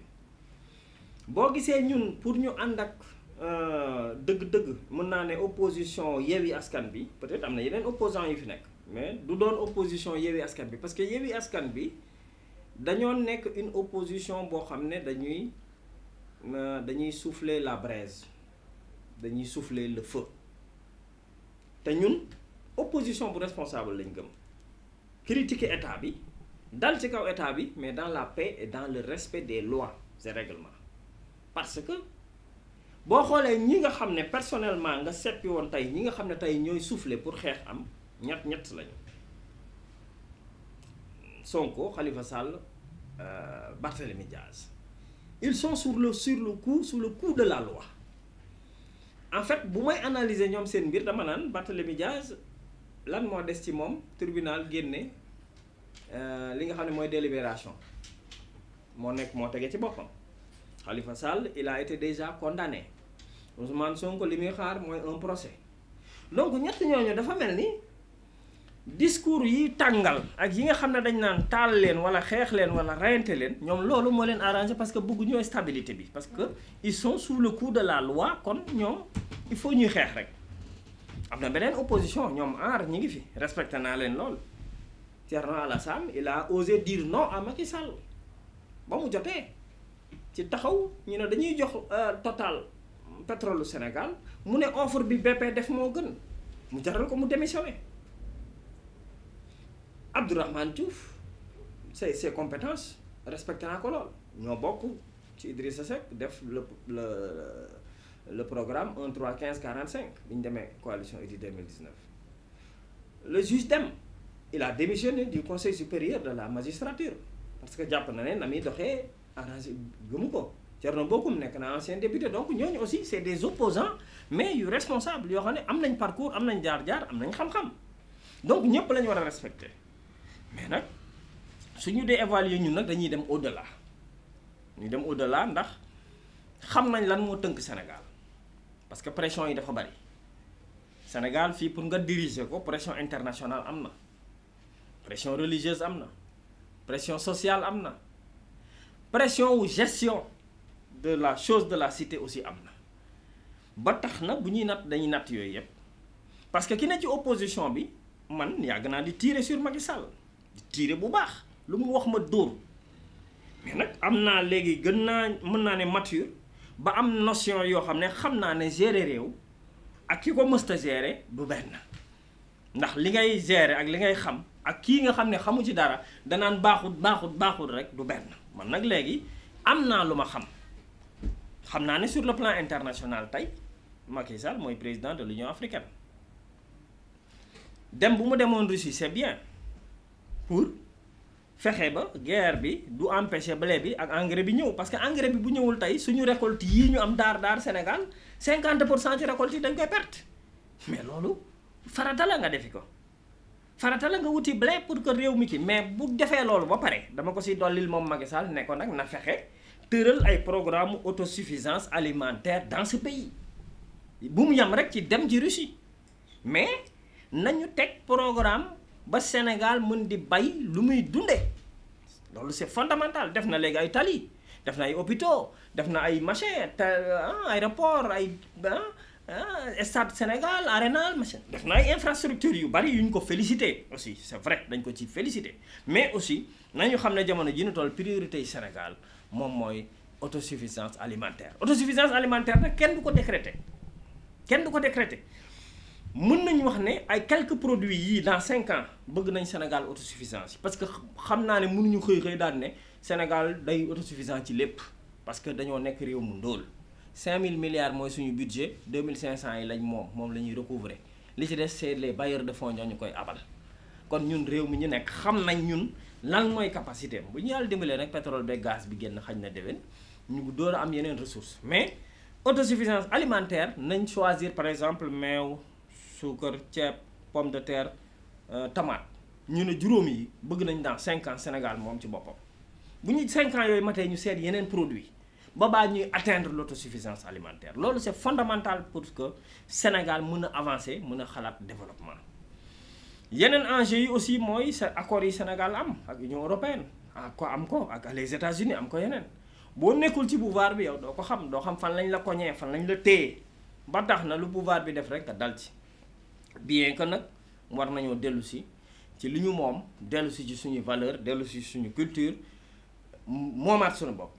boo gisee ñun pour ñu ànd ak dëgg-dëgg mën naa ne opposition Yewwi Askan bi peut-être am na yeneen opposants yu fi nekk mais du doon opposition Yewwi Askan bi parce que Yewwi Askan bi dañoo nekk une opposition boo xam ne dañuy souffler la braise dañuy souffler le feu te ñun opposition bu responsable lañ gëm critiquer état bi dal ci kaw état bi mais dans la paix et dans le respect des lois et règlements parce que boo xoolee ñi nga xam ne personnellement nga seppi woon tey ñi nga xam ne tey ñooy souffler pour xeex am ñett lañu Sonko Khalifa Sall Barthélémy Diaz ils sont sous le coup de la loi en fait bu may analyser ñoom seen mbir dama naan Barthélémy Diaz lan moo des ci moom tribunal génne li nga xam ne mooy délibération moo tege ci boppam. Khalifa Sall il a été déjà condamné Ousmane Sonko li muy xaar mooy un procès donc ñett ñooñu dafa mel ni discours yi tàngal ak yi nga xam ne dañ naan taal leen wala xeex leen wala reyante leen ñoom loolu moo leen arrangé parce que bëgg ñooy stabilité bi parce que ils sont sous le coup de la loi kon ñoom il faut ñuy xeex rek. am na beneen opposition ñoom aar ñi ngi fi respecté naa leen lool Thierno Alassane il a osé dire non à Macky Sall ba mu jotee ci taxaw ñu ne dañuy jox Total pétrole du Sénégal mu ne offre bi BP def moo gën mu jaral ko mu démissionné Abdourahmane Diouf ses compétences respecté naa ko lool ñoo bokk ci Idrissa Seck def le programme 1 3 15 45 bi ñu demee coalition Idy 2019 le juge Dème il a démissionné du conseil supérieur de la magistrature parce que jàpp na ne na muy doxee arrangé gëmu ko Thierno Bocoum nekk na ancien député donc ñooñu aussi c'est des opposants mais yu responsables yoo xam ne am nañ parcours am nañ jaar-jaar am nañ xam-xam donc ñëpp la ñu war a respecter mais nag suñu dee évaluer ñun nag dañuy dem au-delà ñu dem au-delà ndax xam nañ lan moo tënk Sénégal parce que pression yi dafa bari Sénégal fii pour nga diriger ko pression internationale am na pression religieuse am na pression sociale am na pression wu gestion de la chose de la cité aussi am na ba tax na bu ñuy natt dañuy natt yooyu yëpp parce que ki ne ci opposition bi man yàgg naa di tirer sur Macky Sall di tirer bu baax lu mu wax ma dóor mais nag am naa léegi mën naa ne mature ba am notion yoo xam ne xam naa ne gérer réew ak ki ko mësta gérer du benn ndax li ngay gérer ak li ngay xam ak kii nga xam ne xamu ci dara danaan baaxut rek du benn man nag léegi am naa lu ma xam naa ne sur le plan international tey Macky Sall mooy président de l'Union africaine dem bu mu demoon Russie c'est bien pour fexe ba guerre bi du empêcher blé bi ak engrais bi ñëw parce que engrais bi bu ñëwul tey suñu récolte yii ñu am daar Sénégal 50% ci récolte yi dañ koy perte mais loolu farata la nga defi ko farata la nga wuti blé pour que réew mi ki mais bu defee loolu ba pare dama ko si dollil moom Macky Sall ne ko nag na fexe tëral ay programme autosuffisance alimentaire dans ce pays bu mu yam rek ci dem ci Russie mais nañu teg programme ba Sénégal mën di bay lu muy dundee loolu c'est fondamental def na léegi ay tali def na ay hôpitaux def na ay machin aéroport ay stade Sénégal Arénal machin def na ay infrastructures yu bari yu ñu ko félicité aussi c'est vrai dañ ko ci félicité mais aussi nañu xam ne jamono ji ñu toll priorité yi Sénégal moom mooy autosuffisance alimentaire nag kenn du ko décréter mën nañu wax ne ay quelques produits yii dans 5 ans bëgg nañ Sénégal autosuffisance parce que xam naa ne mënuñu xëy daan ne Sénégal day autosuffisant ci lépp parce que dañoo nekk réew mu ndóol 5000 milliards mooy suñu budget 2500 yi lañ moom la ñuy recouvrer li ci des c'est les bailleurs de fonds ñoo ñu koy abal kon ñun réew mi ñu nekk xam nañ ñun lan mooy capacité bu ñu yàlla dimbalee nag pétrole beeg gaz bi génn xañ na déwén ñu door a am yeneen ressources mais autosuffisance alimentaire nañ choisir par exemple meew suukar ceeb pomme de terre tomate ñu ne juróom yi bëgg nañ dans 5 ans Sénégal moom ci boppam bu ñu 5 ans yooyu matee ñu seet yeneen produit ba baa ñuy atteindre l'autosuffisance alimentaire loolu c'est fondamental pour que Sénégal mën a avancer mën a xalaat développement yeneen enjeux yi aussi mooy sa accords yi Sénégal am ak Union européenne am ko ak les États-Unis am ko yeneen boo nekkul ci pouvoir bi yow doo xam fan lañ la koñee fan lañ la téye ba tax na lu pouvoir bi def rek nga dal ci bien que nag war nañoo dellu si ci li ñu moom dellu si ci suñu valeur dellu si suñu culture moomaat suñu bopp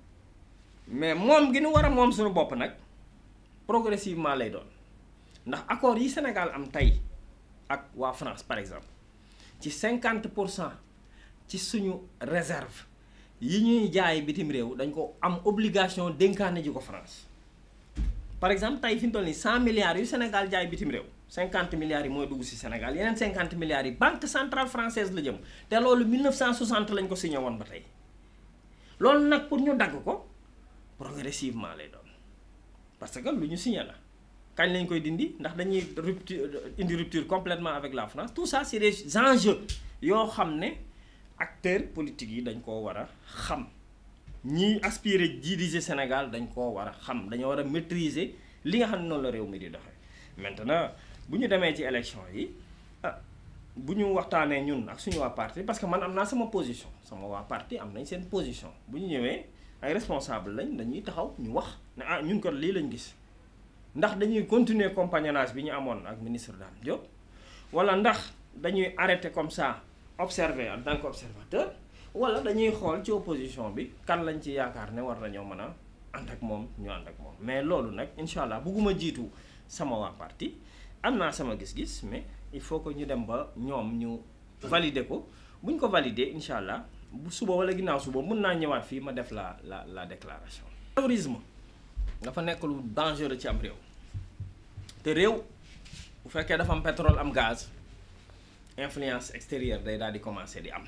mais moom gi ñu war a moom suñu bopp nag progressivement lay doon ndax accords yi Sénégal am tey ak waa France par exemple ci 50% ci suñu réserve yi ñuy jaay bitim réew dañ ko am obligation dénkaane ji ko France par exemple tey fi mu toll nii 100 milliards yu Sénégal jaay bitim réew 50 milliards yi mooy dugg ci Sénégal yeneen 50 milliards yi banque centrale française la jëm te loolu 1960 lañ ko signé woon ba tey loolu nag pour ñu dagg ko progressivement lay doon parce que lu ñu signé la kañ lañ koy dindi ndax dañuy rupture complètement avec la France. Tout ça c'est des enjeux yoo xam ne acteurs politiques yi dañ koo war a xam ñiy aspirer diriger Sénégal dañ koo war a xam dañoo war a maîtriser li nga xam ne noonu la réew mi di doxee. Maintenant bu ñu demee ci élection yi bu ñu waxtaanee ñun ak suñu waa parti parce que man am naa sama position sama waa parti am nañ seen position bu ñu ñëwee ay responsable lañ dañuy taxaw ñu wax ne ñun ko lii lañ gis ndax dañuy continuer compagnonnage bi ñu amoon ak ministre Dame Diop wala ndax dañuy arrêter comme ça observer en tant qu'observateur wala dañuy xool ci opposition bi kan lañ ci yaakaar ne war nañoo mën a ànd ak moom ñu ànd ak moom mais loolu nag incha allah bugguma jiitu sama waa parti am naa sama gis-gis mais il faut que ñu dem ba ñoom ñu valider ko bu ñu ko valider incha allah bu suba wala ginnaaw suba mën naa ñëwaat fii ma def la déclaration. terrorisme dafa nekk lu dangereux ci am réew te réew bu fekkee dafa am pétrole am gaz influence extérieure day daal di commencer di am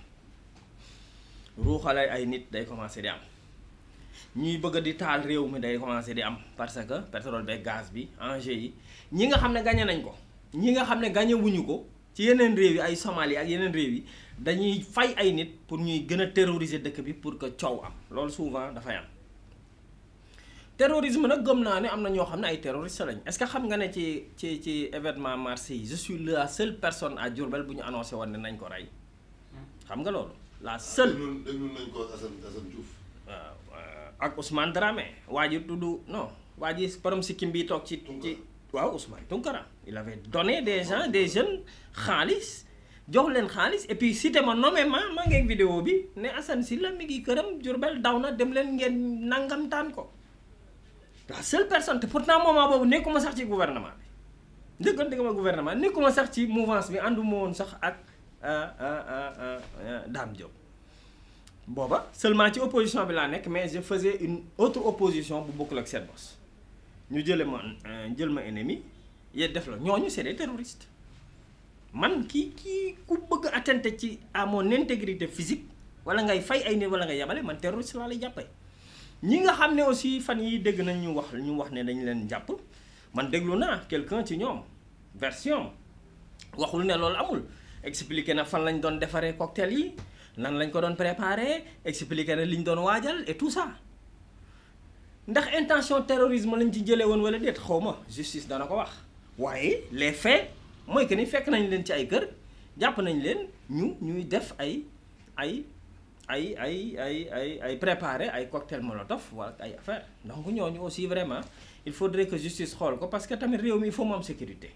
ruuxale ay nit day commencer di am ñuy bëgg di taal réew mi day commencer di am parce que pétrole beeg gaz bi enjeu yi ñi nga xam ne gagné nañ ko. ñi nga xam ne gagné wuñu ko ci yeneen réew yi ay Somalie ak yeneen réew yi dañuy fay ay nit pour ñuy gën a terroriser dëkk bi pour que coow am loolu souvent dafay am terrorisme nag gëm naa ne am na ñoo xam ne ay terroristes lañ est-ce que xam nga ne ci événement mars yi je suis la seule personne à Diourbel bu ñu annoncé woon ne nañ ko rey xam nga loolu la seule. déglu nañ ko Assane Diouf. waaw ak Ousmane Dramé waa ji tudd non waa ji borom sikkim bi toog ci. waaw Ousmane Tounkara il avait donné des gens des jeunes xaalis jox leen xaalis et puis cité ma nommément maa ngi vidéo bi ne Assane Sylla mi ngi këram Diourbel daw na dem leen ngeen nangamtaan ko la seule personne te pourtant moment boobu nekkuma sax ci gouvernement bi dëgg gouvernement nekkuma sax ci mouvance bi ànduma woon sax ak Dame Diop booba seulement ci opposition bi laa nekk mais je faisais une autre opposition bu bokkul ak seen bos ñu jël ma ennemi yee def la ñooñu c'est des terroristes man kii ku bëgg atteinte ci à mon intégrité physique wala ngay fay ay nit wala ngay yabale man terroriste laa lay jàppee. ñi nga xam ne aussi fan yi dégg nañ ñu wax ne dañu leen jàpp man déglu naa quelqu'un ci ñoom version waxul ne loolu amul expliqué na fan lañ doon defaree cocktail yi nan lañ ko doon préparer expliqué na li ñu doon waajal et tout ça. ndax intention terrorisme lañ ci jëlee woon wala déet xaw ma justice dana ko wax waaye les faits mooy que ni fekk nañ leen ci ay kër jàpp nañ leen ñuy def ay préparer ay cocktail molotov wala ay affaire donc ñooñu aussi vraiment il faudrait que justice xool ko parce que tamit réew mi il faut mu am sécurité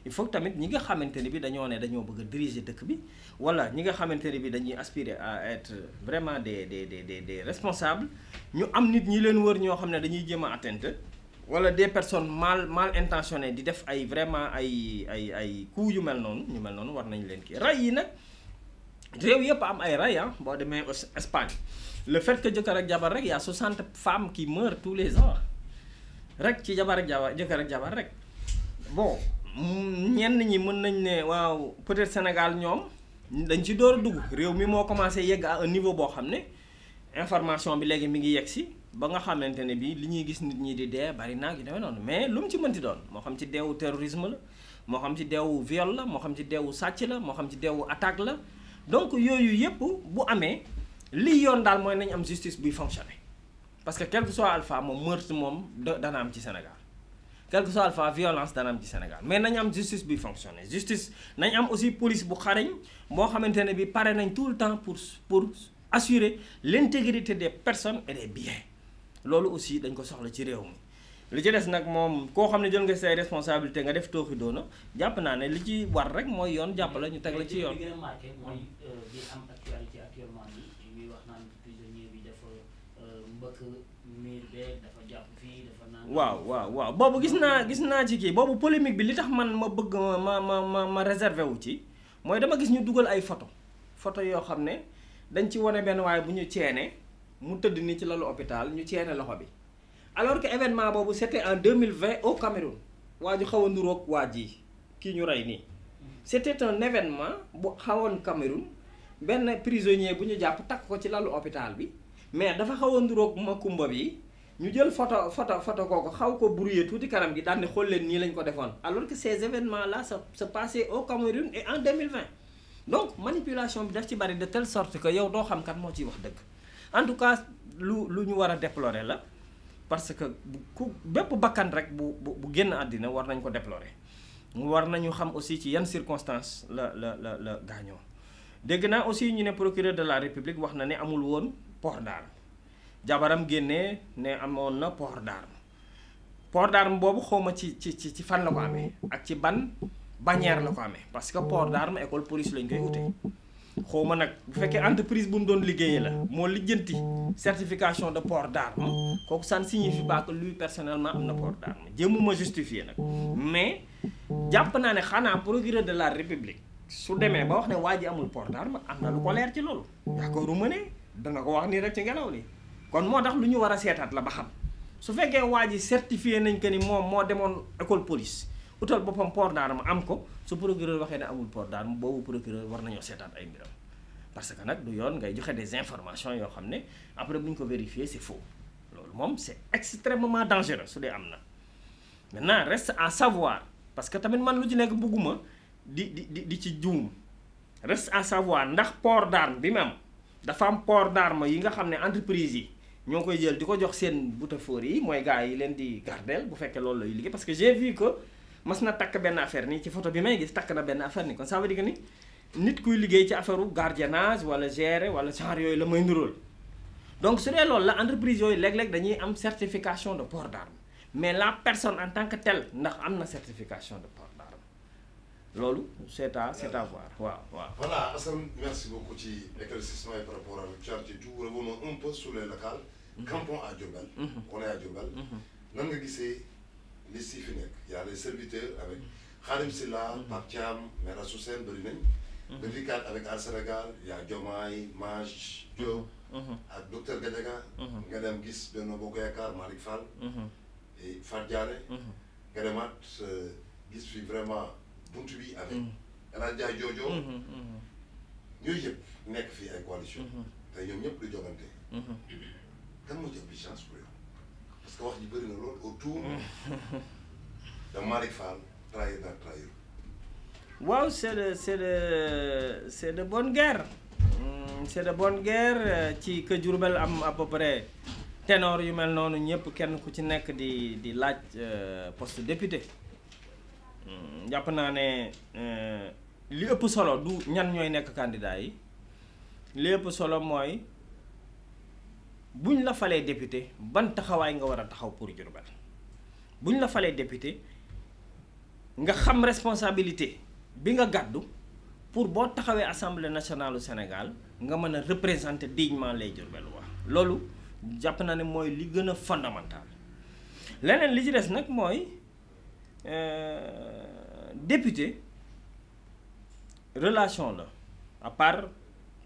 il faut que tamit ñi nga xamante ni bi dañoo bëgg a diriger dëkk bi wala ñi nga xamante ne bi dañuy aspirer à être vraiment des responsables ñu am nit ñi leen wër ñoo xam ne dañuy jéem a atteinte wala des personnes mal intentionnées di def ay vraiment ay coups yu mel noonu war nañ leen kii ray yi nag réew yëpp am ay ray boo demee Espagne le fait que jëkkër ak jabar rek y a 60 femmes qui meurent tous les ans rek ci jëkkër ak jabar rek bon ñenn ñi mën nañ ne waaw peut-être Sénégal ñoom dañ ci door a dugg réew mi moo commencé yegg à un niveau boo xam ne information bi léegi mi ngi yegg si ba nga xamante ne bi li ñuy gis nit ñi di dee bari naag yu demee noonu mais lu mu ci mënti doon moo xam ci deewu terrorisme la moo xam ci deewu viol la moo xam ci deewu sàcc la moo xam ci deewu attaque la donc yooyu yëpp bu amee lii yoon daal mooy nañ am justice buy fonctionner parce que quel que soit alpha moom meurtre moom dana am ci Sénégal quel que soit alpha violence dana am ci Sénégal mais nañ am justice buy fonctionner justice nañ am aussi police bu xarañ boo xamante ne bi pare nañ tout le temps pour assurer l'intégrité des personnes et des biens loolu aussi dañ ko soxla ci réew mi li ci des nag moom koo xam ne jël nga say responsabilité nga def tooxi doona jàpp naa ne li ci war rek mooy yoon jàpp la ñu teg la ci yoon. li gën a marqué mooy bi am actualité actuellement nii ñuy wax naan prisonnier bi dafa mbëkk miir beeg dafa jàpp fii dafa naan. waaw boobu gis naa ci kii boobu polémique bi li tax man ma bëgg ma réservé wu ci mooy dama gis ñu dugal ay photo yoo xam ne dañ ci wane benn waaye bu ñu ceene mu tëdd ni ci lalu hôpital ñu ceene loxo bi. alors que événement boobu c'était en 2020 au Cameroun waa ju xaw a nuroog waa ji kii ñu rey nii c'était un événement bu xawoon Cameroun benn prisonnier bu ñu jàpp takk ko ci lalu hôpital bi mais dafa xaw a nuroog Makumba bi ñu jël photo kooku xaw ko brouillé tuuti kanam gi daal ne xool leen nii lañ ko defoon alors que ces événements là se passaient au Cameroun et en 2020 donc manipulation bi daf ci bari de telle sorte que yow doo xam kat moo ciy wax dëgg en tout cas lu ñu war a déplorer la parce que bépp bakkan rek bu génn àddina war nañ ko déplorer war nañu xam aussi ci yan circonstances la gaañoo dégg naa aussi ñu ne procureur de la République wax na ne amul woon port d'arme jabaram génnee ne amoon na port d'arme boobu xawma ci fan la ko amee ak ci ban bannière la ko amee parce que port d'arme école police lañ koy utee xawma nag bu fekkee entreprise bu mu doon liggéeyee la moo lijjanti certification de port d'arme kooku ça ne signifie pas que lui personnellement am na port d'arme jéemuma justifier nag mais jàpp naa ne xanaa procureur de la République su demee ba wax ne waa ji amul port d'arme am na lu ko leer ci loolu yaakaaruma ne dana ko wax nii rek ci ngelaw li kon moo tax lu ñu war a seetaat la ba xam su fekkee waa ji certifié nañ que ni moom moo demoon école police utal boppam port d'arme am ko su procureur waxee ne amul port d'arme boobu procureur war nañoo seetaat ay mbiram parce que nag du yoon ngay joxe des informations yoo xam ne après bu ñu ko vérifier c'est faux loolu moom c'est extrêmement dangereux su dee am na maintenant reste à savoir parce que tamit man lu ci nekk bëgguma di ci juum reste à savoir ndax port d'arme bi mu am dafa am port d'arme yi nga xam ne entreprise yi ñoo koy jël di ko jox seen boutefoor yi mooy gars yi leen di gardeel bu fekkee loolu lay liggéey parce que j'ai vu que mas na takk benn affaire nii ci photo bi may gis takk na benn affaire nii kon ça veut dire que ni nit kuy liggéey ci affaire u gardiennage wala gérer wala genre yooyu la may nduróol donc su dee loolu la entreprise yooyu léeg-léeg dañuy am certification de port d'arme mais la personne en tant que telle ndax am na certification de port d'arme loolu c'est à voir waaw. Voilà Assane, merci beaucoup ci éclaircissement par rapport à l'actualité tout revenons un peu sur les locales. Campons à Diourbel. On est à Diourbel. nan nga gisee liste yi fi nekk y a les serviteurs avec Khadim Silla, Pape Thiam, Maître Assou Sène bëri nañ. Bédikat avec Al Sénégal y a Diomaye Maj Diop. ak docteur Gadiaga. nga dem gis Benno Bokk Yaakaar Malick Fall. et Fatou Diané. nga demaat gis fi vraiment buntu bi avec El Hadj Ndiaye Jojo. ñooyu yëpp nekk fii ay coalition te ñoom ñëpp di jogante. kan moo ci ëpp chance pour yow parce que wax ji bëri na lool autour de Malick Fall trahir na trahir. waaw c'est de bonne guerre. C'est de bonne guerre ci que Diourbel am à peu près ténor yu mel noonu ñëpp kenn ku ci nekk di laaj poste député jàpp naa ne li ëpp solo du ñan ñooy nekk candidat yi li ëpp solo mooy buñ la falee député ban taxawaay nga war a taxaw pour Diourbel buñ la falee député nga xam responsabilité bi nga gàddu pour boo taxawee assemblée nationale du Sénégal nga mën a représenter dignement les Diourbellois loolu jàpp naa ne mooy li gën a fondamental leneen li ci des nag mooy député relation la à part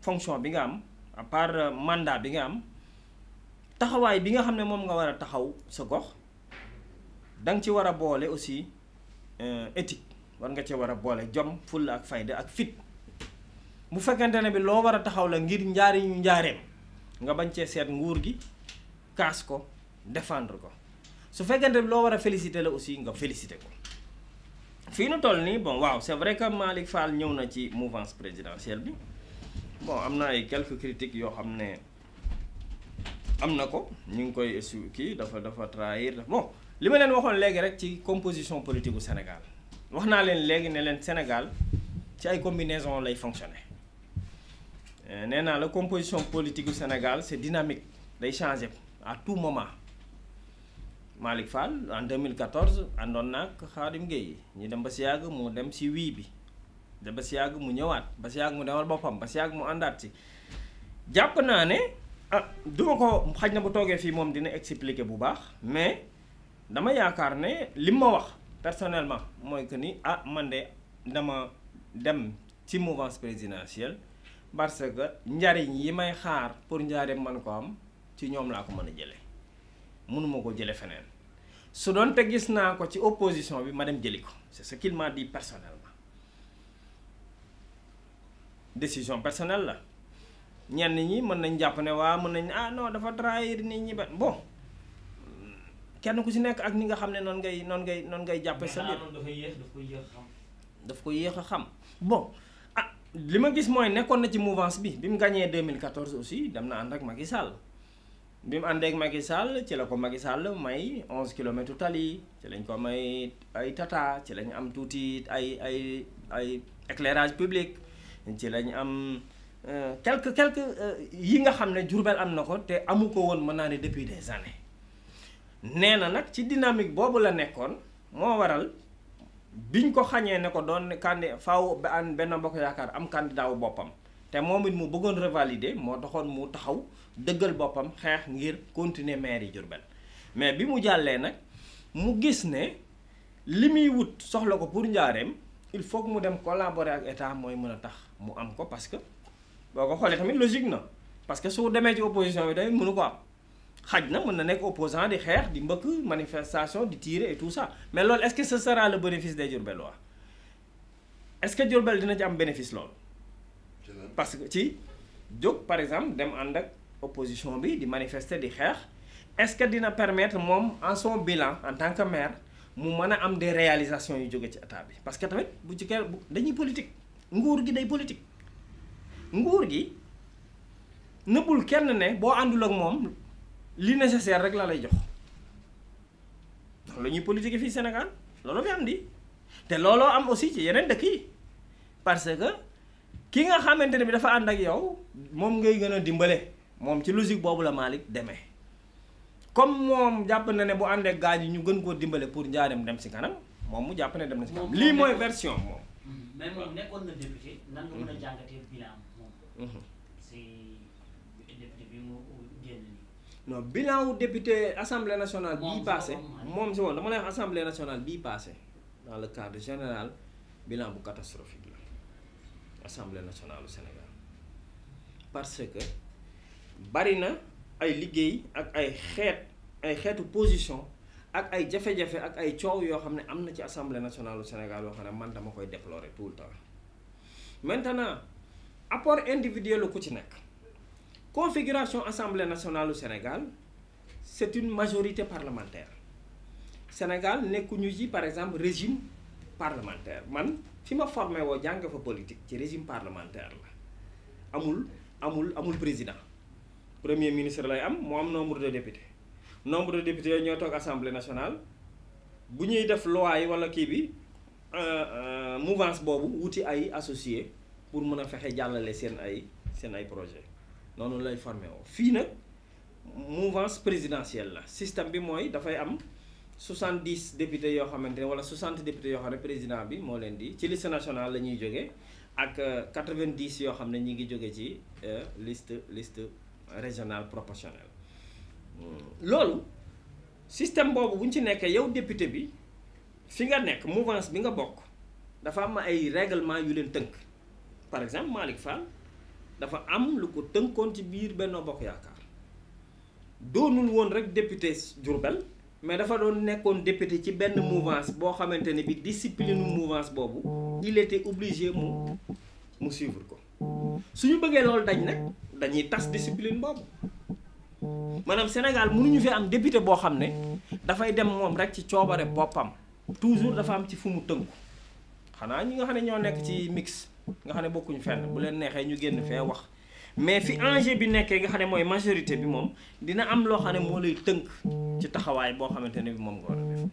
fonction bi nga am à part mandat bi nga am taxawaay bi nga xam ne moom nga war a taxaw sa gox danga ci war a boole aussi éthique war nga ci war a boole jom fulla ak fayda ak fit bu fekkente ne bi loo war a taxaw la ngir njaariñu njaareem nga bañ cee seet nguur gi kaas ko défendre ko su fekkente ne loo war a féliciter la aussi nga féliciter ko fii nu toll nii bon waaw c'est vrai que Malick Fall ñëw na ci mouvance présidentielle bi bon am na ay quelques critiques yoo xam ne am na ko ñu ngi koy kii dafa trahir bon li ma leen waxoon léegi rek ci composition politique bu Sénégal wax naa leen léegi ne leen Sénégal ci ay combinaison lay fonctionner nee naa la composition politique du Sénégal c'est dynamique day changer à tout moment Malick Fall en 2014 àndoon na ak Khadim Gueye ñu dem ba si yàgg mu dem si wii bi dem ba si yàgg mu ñëwaat ba si yàgg mu demal boppam ba si yàgg mu àndaat si jàpp naa ne duma ko xaj na bu toogee fii moom dina expliquer bu baax mais dama yaakaar ne li ma wax personnellement mooy que ni man de dama dem ci mouvance présidentielle parce que njariñ yi may xaar pour njaareem man ko am ci ñoom laa ko mën a jële mënuma ko jële feneen su doon te gis naa ko ci opposition bi ma dem jëli ko c'est ce qu'il m'a dit personnellement décision personnelle la ñenn ñi mën nañ jàpp ne waa mën nañ non dafa trahir nit ñi ba bon kenn ku si nekk ak ni nga xam ne noonu ngay jàppe sa mbir. daf ko yéex a xam bon li ma gis mooy nekkoon na ci mouvance bi mu gagné 2014 aussi dem na ànd ak Macky Sall bi mu àndee ak Macky Sall ci la ko Macky Sall may 11 kilomètres tali ci lañ ko may ay tata ci lañ am tuuti ay éclairage public ci lañ am quelques yi nga xam ne Diourbel am na ko te amu ko woon mën naa ne depuis des années nee na nag ci dynamique boobu la nekkoon moo waral biñ ko xañee ne ko doon faaw ba an Benno Bokk Yaakaar am candidat wu boppam te moom it mu bëggoon revalider moo taxoon mu taxaw dëggal boppam xeex ngir continuer maire yi Diourbel mais bi mu jàllee nag mu gis ne li muy wut soxla ko pour njaareem il faut que mu dem collaborer ak état mooy mën a tax mu am ko parce que boo ko xoolee tamit logique na parce que su demee ci opposition bi tamit mënu ko am xaj na mën na nekk opposant di xeex di mbëkk manifestation di tirer et tout ça mais loolu est-ce que ce sera le bénéfice des Diourbellois est-ce que Diourbel dina ci am bénéfice loolu parce que ci jóg par exemple dem ànd ak opposition bi di manifester di xeex est-ce que dina permettre moom en son bilan en tant que maire mu mën a am des réalisations yu jóge ci état bi parce que tamit bu ci kenn dañuy politique nguur gi day politique nguur gi nëbbul kenn ne boo àndul ak moom li nécessaire rek la lay jox la ñuy politique fii Sénégal loolu fi am di te looloo am aussi ci yeneen dëkk yi parce que ki nga xamante ne bi dafa ànd ak yow moom ngay gën a dimbale moom ci logique boobu la Malick demee comme moom jàpp na ne bu ànd ak gaañ yi ñu gën koo dimbale pour njaareem dem si kanam moom mu jàpp ne dem na si kanam lii mooy version moom. mais moom nekkoon na député nan nga mën a jàngatee bilan moom. si député bi mu génn nii. non bilan wu député assemblée nationale bii passé moom si woon dama lay wax assemblée nationale bii passé dans le cadre général bilan bu catastrophique la assemblée nationale du Sénégal parce que bari na ay liggéey ak ay xeetu position ak ay jafe-jafe ak ay coow yoo xam ne am na ci assemblée nationale du Sénégal yoo xam ne man dama koy déplorer tout le temps maintenant apport individuel ku ci nekk configuration assemblée nationale du Sénégal c'est une majorité parlementaire Sénégal nekkuñu ci par exemple régime parlementaire man fi ma formé woo jàng fa politique ci régime parlementaire la amul président premier ministre lay am moo am nombre de députés yooyu ñoo toog assemblée nationale bu ñuy def loi yi wala kii bi mouvance boobu wuti ay associés pour mën a fexe jàllale seen ay projet noonu lay formé woo fii nag mouvance présidentielle la système bi mooy dafay am 70 députés yoo xamante ne wala 60 députés yoo xam ne président bi moo leen di ci liste nationale la ñuy jógee ak 90 yoo xam ne ñi ngi jóge ci liste régionale proportionnelle loolu système boobu bu ñu ci nekkee yow député bi fi nga nekk mouvance bi nga bokk dafa am ay règlement yu leen tënk par exemple Malick Fall dafa am lu ko tënkoon ci biir Benno Bokk Yaakaar doonul woon rek député Diourbel mais dafa doon nekkoon député ci benn mouvance boo xamante ne bi discipline mouvance boobu il était obligé mu suivre ko suñu bëggee loolu dañ nag dañuy tas discipline boobu maanaam Sénégal mënuñu fi am député boo xam ne dafay dem moom rek ci coobare boppam toujours dafa am ci fu mu tënku xanaa ñi nga xam ne ñoo nekk ci mix nga xam ne bokkuñu fenn bu leen neexee ñu génn fee wax mais fi enjeu bi nekkee nga xam ne mooy majorité bi moom dina am loo xam ne moo lay tënk ci taxawaay boo xamante ne bi moom nga war a def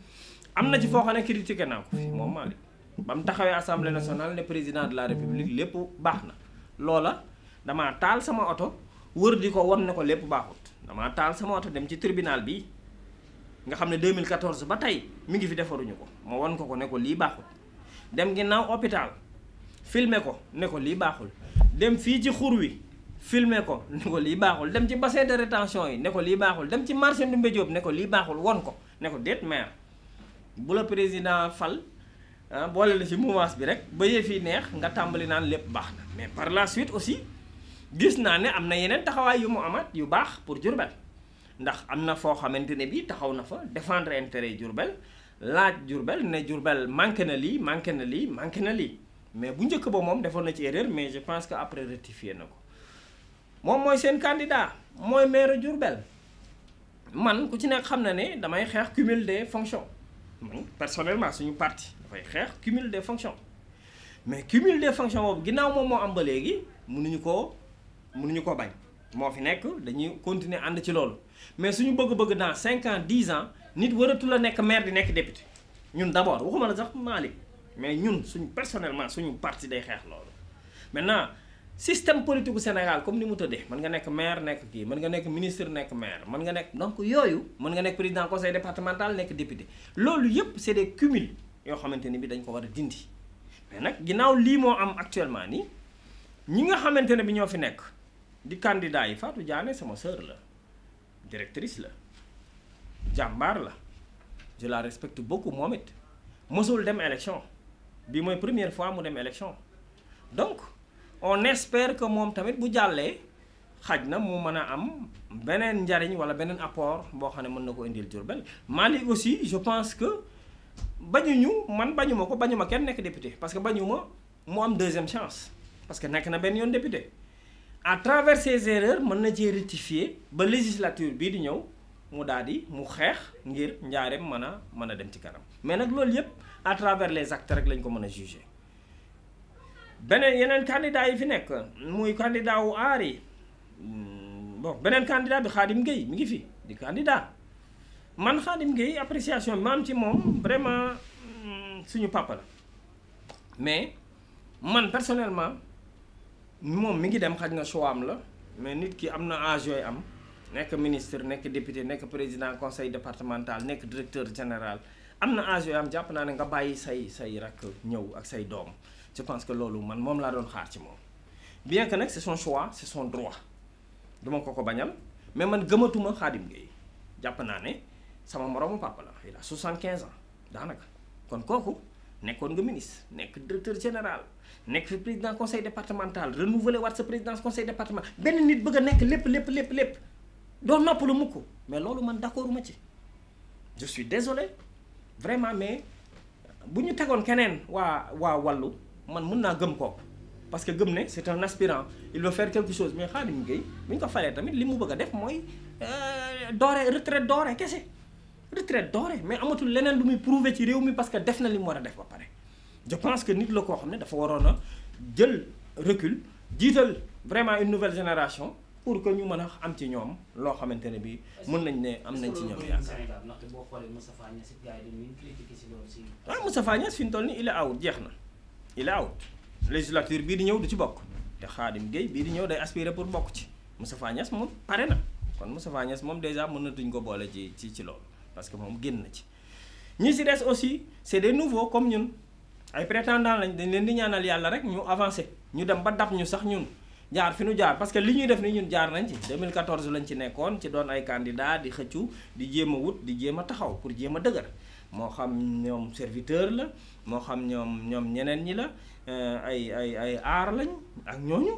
am na ci foo xam ne critiqué naa ko fi moom Malick ba mu taxawee assemblée nationale ne président de la république lépp baax na loola damaa taal sama oto wër di ko won ne ko lépp baaxut damaa taal sama oto dem ci tribunal bi nga xam ne 2014 ba tey mi ngi fi defaruñu ko ma won ko ne ko lii baaxut dem ginnaaw hôpital filmer ko ne ko lii baaxul dem fii ci xur wi filmer ko ne ko lii baaxul dem ci bassin de rétention yi ne ko lii baaxul dem ci marché Ndoumbé Diop ne ko lii baaxul won ko ne ko déet maire bu la président fal boole la ci mouvance bi rek ba yëf yi neex nga tàmbali naan lépp baax na mais par la suite aussi gis naa ne am na yeneen taxawaay yu mu amaat yu baax pour Diourbel ndax am na foo xamante ne bii taxaw na fa défendre intérêt yi Diourbel laaj Diourbel ne Diourbel manqué na lii manqué na lii manqué na lii mais bu njëkk ba moom defoon na ci erreur mais je pense que après rectifié na ko moom mooy seen candidat mooy maire Diourbel man ku ci nekk xam na ne damay xeex cumul des fonctions man personnellement suñu parti dafay xeex cumul des fonctions mais cumul des fonctions boobu ginnaaw moom moo am ba léegi mënuñu koo bañ moo fi nekk dañuy continuer ànd ci loolu mais suñu bëgg-bëgg dans 5 ans 10 ans nit waratu la nekk maire di nekk député ñun d'abord waxuma la sax Malick mais ñun suñu personnellement suñu parti day xeex loolu. maintenant système politique bu Sénégal comme ni mu tëddee mën nga nekk maire nekk kii mën nga nekk ministre nekk maire mën nga nekk donc yooyu mën nga nekk président conseil départemental nekk député loolu yëpp c'est des cumuls yoo xamante ni bi dañ ko war a dindi mais nag ginnaaw lii moo am actuellement nii ñi nga xamante ne bi ñoo fi nekk di candidat yi Fatou Diané sama sœur la directrice la jàmbaar la je la respecte beaucoup moom it mosul dem élection bi mooy première fois mu dem élection donc on espère que moom tamit bu jàllee xaj na mu mën a am beneen njariñ wala beneen apport boo xam ne mën na ko indil Diourbel Malick aussi je pense que bañuñu man bañuma kenn nekk député parce que bañuma mu am deuxième chance parce que nekk na benn yoon député à travers ses erreurs mën na cee rectifier ba législature bii di ñëw mu daal di mu xeex ngir njaareem mën a dem ci kanam mais nag loolu yépp à travers les actes rek lañ ko mën a juger beneen yeneen candidat yi fi nekk muy candidat wu aar yi bon beneen candidat bi Khadim Gueye mi ngi fi di candidat man Khadim Gueye appréciation bi ma am ci moom vraiment suñu papa la mais man personnellement moom mi ngi dem xaj na choix am la mais nit ki am na âge yooyu am nekk ministre nekk député nekk président conseil départemental nekk directeur général am na âge yooyu am jàpp naa ne nga bàyyi say rakk ñëw ak say doom je pense que loolu man moom laa doon xaar ci moom bien que nag c'est son choix c'est son droit duma ko bañal mais man gëmatuma Khadim Gueye jàpp naa ne sama moroomu papa la il a 75 ans daanaka kon kooku nekkoon nga ministre nekk directeur général nekk fi président conseil départemental renouveler waat sa présidence conseil départemental benn nit bëgg a nekk lépp doo noppalu mukk mais loolu man d'accorduma ci je suis désolé vraiment mais bu ñu tegoon keneen waa wàllu man mën naa gëm ko parce que gëm ne c'est un aspirant il veut faire quelque chose mais Khadim Gueye bu ñu ko falee tamit li mu bëgg a def mooy retraite dooree kese retraite dooree mais amatul leneen lu muy prouver ci réew mi parce que def na li mu war a def ba pare je pense que nit la koo xam ne dafa waroon a jël recul jiital vraiment une nouvelle génération pour que ñu mën a am ci ñoom loo xamante ne bi mën nañ ne am nañ ci ñoom yaakaar. ndaxte boo xoolee Moustapha Niasse gars yi dañuy critiquer si loolu si. waaw Moustapha Niasse fi mu toll nii il est out jeex na il est out législature bii di ñëw du ci bokk te Khadim Gueye bii di ñëw day aspirer pour bokk ci Moustapha Niasse moom pare na kon Moustapha Niasse moom déjà mën na duñ ko boole ci loolu parce que moom génn na ci. ñi si des aussi c'est des nouveaux comme ñun ay prétendants lañ dañ leen di ñaanal yàlla rek ñu avancer ñu dem ba dab ñu sax ñun. jaar fi nu jaar parce que li ñuy def ni ñun jaar nañ ci 2014 lañ ci nekkoon ci doon ay candidat di xëccu di jéem a wut di jéem a taxaw pour jéem a dëgër moo xam ñoom serviteur la moo xam ñoom ñeneen ñi la ay aar lañ ak ñooñu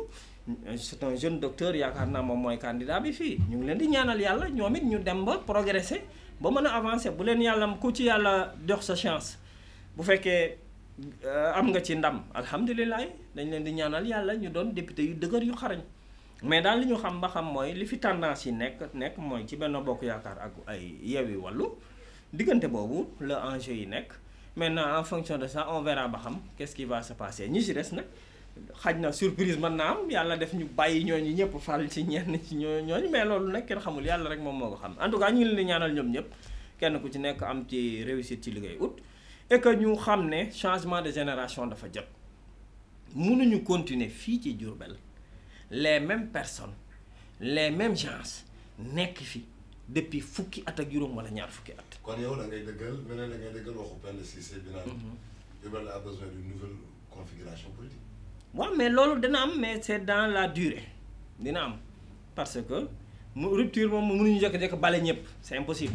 c'est un jeune docteur yaakaar naa moom mooy candidat bi fii ñu ngi leen di ñaanal yàlla ñoom it ñu dem ba progresser ba mën a avancer bu leen yàlla ku ci yàlla jox sa chance bu fekkee am nga ci ndam alhamdulilah dañ leen di ñaanal yàlla ñu doon député yu dëgër yu xarañ mais daal li ñu xam ba xam mooy li fi tendance yi nekk mooy ci Benno Bokk Yaakaar ak ay Yewwi Wallu diggante boobu la enjeu yi nekk maintenant en fonction de ça on verra ba xam qu'est-ce qui va se passer ñi ci des nag xaj na surprise mën naa am yàlla def ñu bàyyi ñooñu ñëpp fal ci ñenn ci ñooñu mais loolu nag kenn xamul yàlla rek moom moo ko xam en tout cas ñu ngi leen di ñaanal ñoom ñëpp kenn ku ci nekk am ci réussite ci liggéey ut et que ñu xam ne changement de génération dafa jot mënuñu continuer fii ci Diourbel les mêmes personnes les mêmes gens nekk fi depuis fukki at ak juróom wala ñaar fukki at. kon yow da ngay dëggal meneen da ngay dëggal waxu Penda Cissé bi naan Diourbel a besoin d'une nouvelle configuration politique. waaw mais loolu dina am mais c'est dans la durée dina am parce que rupture moom mënuñu jëkk-jëkk bale ñëpp c'est impossible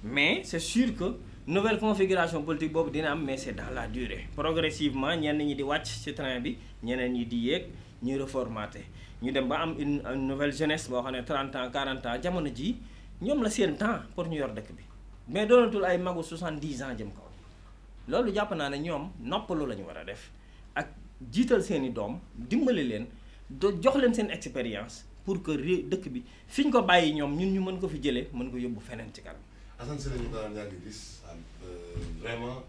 mais c'est sûr que. nouvelle configuration politique boobu dina am mais c'est dans la durée progressivement ñenn ñi di wàcc ci train bi ñeneen ñi di yéeg ñuy reformaté ñu dem ba am une nouvelle jeunesse boo xam ne 30 ans 40 ans jamono ji ñoom la seen temps pour ñu yor dëkk bi mais doonatul ay magu 70 ans jëm kaw loolu jàpp naa ne ñoom noppalu la ñu war a def ak jiital seeni doom dimbali leen jox leen seen expérience pour que dëkk bi fi ñu ko bàyyi ñoom ñun ñu mën ko fi jëlee mën ko yóbbu feneen ci kanam. Assane Sylla ñu ko daan yàgg gis vraiment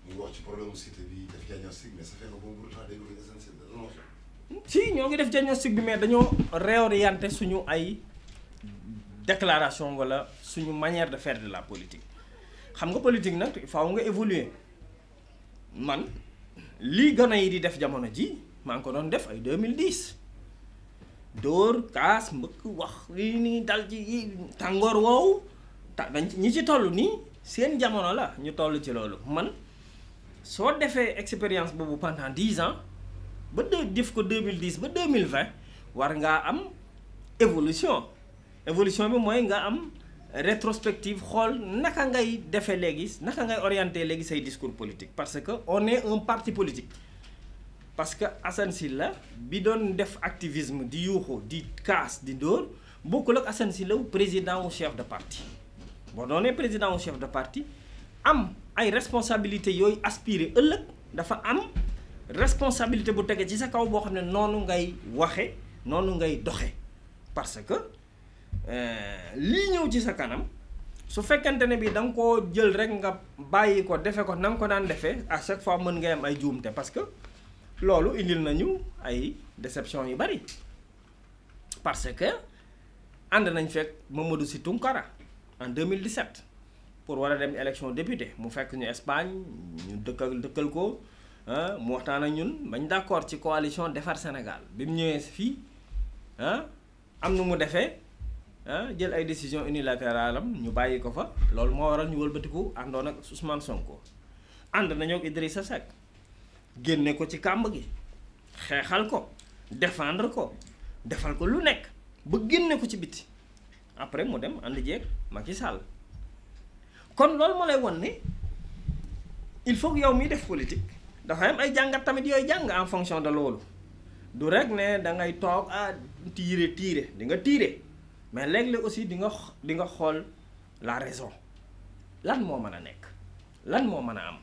mu ngi wax ci problème cité bi def diagnostic mais ça fait un bon bout de temps dégg nga Assane Sylla lan moo xew. si ñoo ngi def diagnostic bi mais dañoo réorienter suñu ay déclaration wala suñu manière de faire de la politique xam nga politique nag faaw nga évoluer man lii gën a yi di def jamono ji maa ngi ko doon def ay 2010 dóor kaas mbëkk wax lii nii dal ci tàngoor woowu dañ ñi ci toll nii seen jamono la ñu toll ci loolu man soo defee expérience boobu pendant 10 ans ba def ko 2010 ba 2020 war ngaa am évolution bi mooy nga am rétrospective xool naka ngay defee léegi naka ngay orienter léegi say discours politique parce que on est un parti politique parce que Assane Sylla bi doon def activisme di yuuxu di kaas di dóor bokkul ak Assane Sylla président ou chef de parti boo doonee président ou chef de parti am ay responsabilités yooyu aspirer ëllëg dafa am responsabilité bu tege ci sa kaw boo xam ne noonu ngay waxe noonu ngay doxe parce que lii ñëw ci sa kanam su fekkente ne bi da nga koo jël rek nga bàyyi ko defe ko na nga ko daan defee à chaque fois mën ngay am ay juumte parce que loolu indil nañu ay déception yu bari parce que ànd nañ fekk Mamadou Sy Tounkara en 2017 pour war a dem élection député mu fekk ñu Espagne ñu dëkkal ko mu waxtaan ak ñun bañ d'accord ci coalition Defar Sénégal bi mu ñëwee fii am nu mu defee jël ay décision unilatérale am ñu bàyyi ko fa loolu moo waral ñu wëlbatiku àndoon ak Ousmane Sonko ànd nañoo ak Idrissa Seck génne ko ci kàmb gi xeexal ko défendre ko defal ko lu nekk ba génne ko ci biti après mu dem ànd jeeg Macky Sall kon loolu moo lay won ne il faut que yow miy def politique dafa am ay jàngat tamit yooyu jàng en fonction de loolu du rek ne da ngay toog tiire di nga tiire mais léeg-léeg aussi di nga xool la raison lan moo mën a nekk lan moo mën a am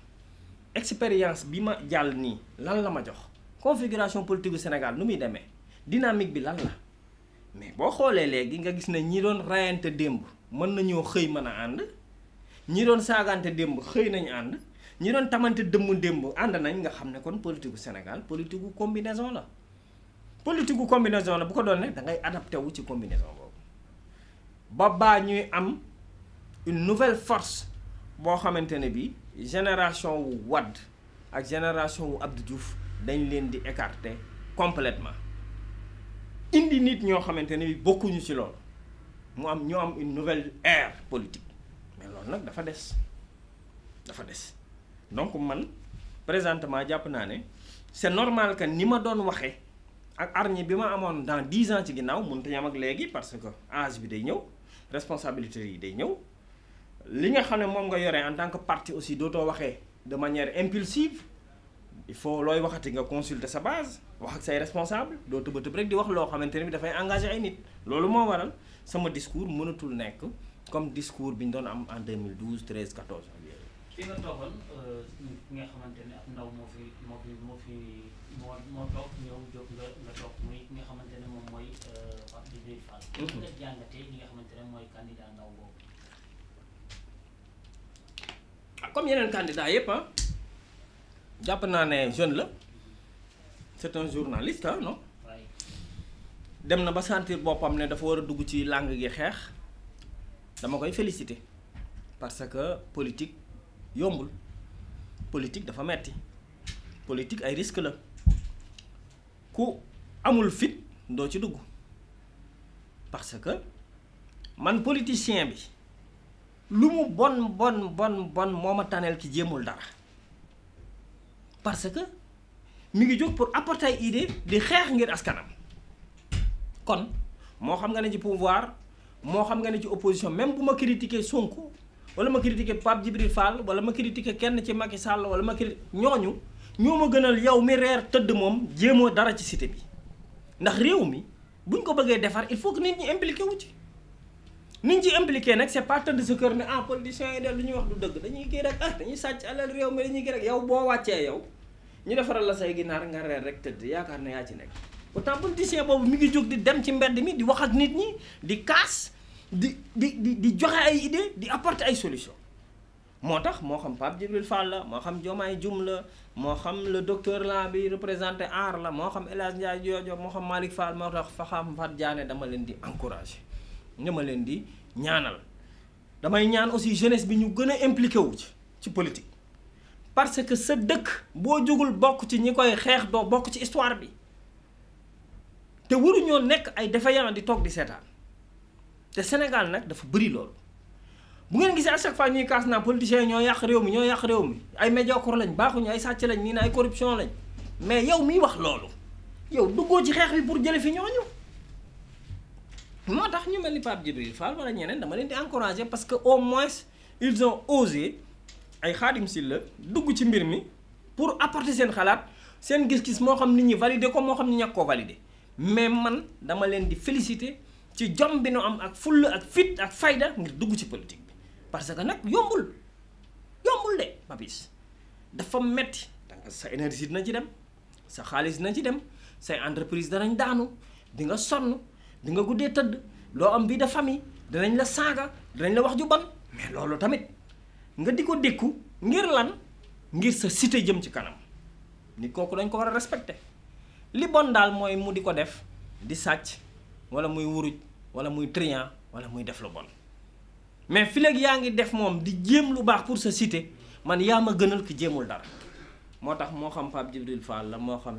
expérience bi ma jàll nii lan la ma jox configuration politique du Sénégal nu muy demee dynamique bi lan la mais boo xoolee léegi nga gis ne ñi doon rayante démb mën nañoo xëy mën a ànd ñi doon saagante démb xëy nañu ànd ñi doon tamante dëmm démb ànd nañ nga xam ne kon politique du Sénégal politique gu combinaison la politique gu combinaison la bu ko doon ne da ngay adapté wu ci combinaison boobu ba baa ñuy am une nouvelle force boo xamante ne bi génération wu Wade ak génération wu Abdou Diouf dañ leen di écarter complètement indi nit ñoo xamante ne bi bokkuñu ci loolu ñoo am une nouvelle ère politique mais loolu nag dafa des donc man présentement jàpp naa ne c'est normal que ni ma doon waxee ak arñi bi ma amoon dans 10 ans ci ginnaaw mënut a am ak léegi parce que âge bi day ñëw responsabilité yi day ñëw li nga xam ne moom nga yore en tant que parti aussi dootoo waxee de manière impulsive il faut looy waxati nga consulter sa base wax ak say responsable doo tëb rek di wax loo xamante ne bi dafay engagé ay nit loolu moo waral sama discours mënatul nekk comme discours bi ñu doon am en 2012 13 14 ak yooyu. fi nga toogoon ki nga xamante ne ab ndaw moo toog ñëw jóg nga toog muy ki nga xamante ne moom mooy Pape Djibril Fall. nga jàngatee li nga xamante ne mooy candidat ndaw boobu. comme yeneen candidat yëpp jàpp naa ne jeune la c'est un journaliste non dem na ba sentir boppam ne dafa war a dugg ci langue gi xeex dama koy féliciter parce que politique yombul politique dafa metti politique ay risque la ku amul fit doo ci dugg parce que man politicien bi lu mu bon moo ma tànneel ki jéemul dara parce que mi ngi jóg pour apporter ay idée di xeex ngir askanam kon moo xam nga ne ci pouvoir moo xam nga ne ci opposition même bu ma critiquer Sonko wala ma critiquer Pape Djibril Fall wala ma critiquer kenn ci Macky Sall wala ma critiquer ñoo ma gënal yow mi reer tëdd moom jéemoo dara ci cité bi ndax réew mi buñ ko bëggee defar il faut que nit ñi impliqué wu ci nit ñi ci impliqué nag c'est pas tëdd sa kër ne politiciens yi de lu ñuy wax du dëgg dañuy kii rek dañuy sàcc alal réew mi dañuy kii rek yow boo wàccee yow ñu defaral la say ginaar nga reer rek tëdd yaakaar na yaa ci nekk pourtant politicien boobu mi ngi jóg di dem ci mbedd mi di wax ak nit ñi di kaas di joxe ay idée di apporter ay solution moo tax moo xam Pape Djibril Fall la moo xam Diomaye Dioum la moo xam le docteur la bi représenté aar la moo xam El Hadj Ndiaye Diodio moo xam Malick Fall moo tax Faham Fat Diané dama leen di encourager dama leen di ñaanal damay ñaan aussi jeunesse bi ñu gën a impliqué wu ci politique parce que sa dëkk boo jógul bokk ci ñi koy xeex doo bokk ci histoire bi te waruñoo nekk ay défaillant di toog di seetaan te Sénégal nag dafa bëri loolu bu ngeen gisee à chaque fois ñuy kaas naa politiciens yi ñoo yàq réew mi ay médiocre lañ baaxuñu ay sàcc lañ nii na ay corruption lañ mais yow miy wax loolu yow duggoo ci xeex bi pour jële fi ñooñu moo tax ñu mel ni Pape Djibril Fall wala ñeneen dama leen di encourager parce que au moins ils ont osé ay Khadim Sylla dugg ci mbir mi pour apporter seen xalaat seen gis-gis moo xam nit ñi valider ko moo xam ni ñàkk koo valider mais man dama leen di féliciter ci jom bi nu am ak fulla ak fit ak fayda ngir dugg ci politique bi parce que nag yombul de Papis dafa metti danga sa énergie dina ci dem sa xaalis dina ci dem say entreprise danañ daanu di nga sonn di nga guddee tëdd loo am vie de famille danañ la saaga danañ la wax ju bon mais loolu tamit nga di ko dékku ngir lan ngir sa cité jëm ci kanam nit kooku dañ ko war a respecter li bon daal mooy mu di ko def di sàcc wala muy wuruj wala muy trian wala muy def lu bon mais fi léegi yaa ngi def moom di jéem lu baax pour sa cité man yaa ma gënal ki jéemul dara moo tax moo xam Pape Djibril Fall la moo xam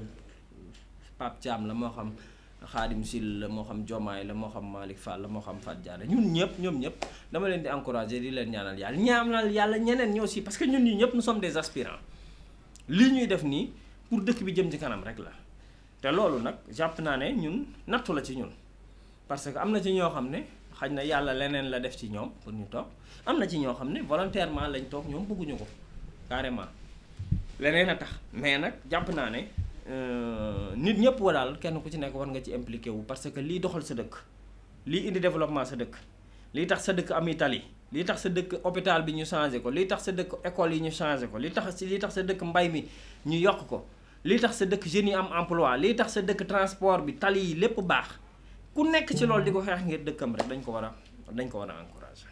Pape Thiam la moo xam Khadim Sylla la moo xam Diomaye la moo xam Malick Fall la moo xam Fat Diané ñun ñoom ñëpp dama leen di encourager di leen ñaanal yàlla ñeneen ñi aussi parce que ñun ñii ñëpp nous sommes des aspirants lii ñuy def nii pour dëkk bi jëm ci kanam rek la te loolu nag jàpp naa ne ñun nattu la ci ñun parce que am na ci ñoo xam ne xaj na yàlla leneen la def ci ñoom pour ñu toog am na ci ñoo xam ne volontairement lañ toog ñoom bëgguñu ko carrément leneen a tax mais nag jàpp naa ne nit ñëpp wa daal kenn ku ci nekk war nga ci impliqué wu parce que lii doxal sa dëkk lii indi développement sa dëkk lii tax sa dëkk am tali lii tax sa dëkk hôpital bi ñu changé ko lii tax sa dëkk école yi ñu changé ko lii tax sa dëkk mbay mi ñu yokk ko lii tax sa dëkk jeunes yi am emploi lii tax sa dëkk transport bi tali yi lépp baax ku nekk ci loolu di ko xeex ngir dëkkam rek dañ ko war a encourager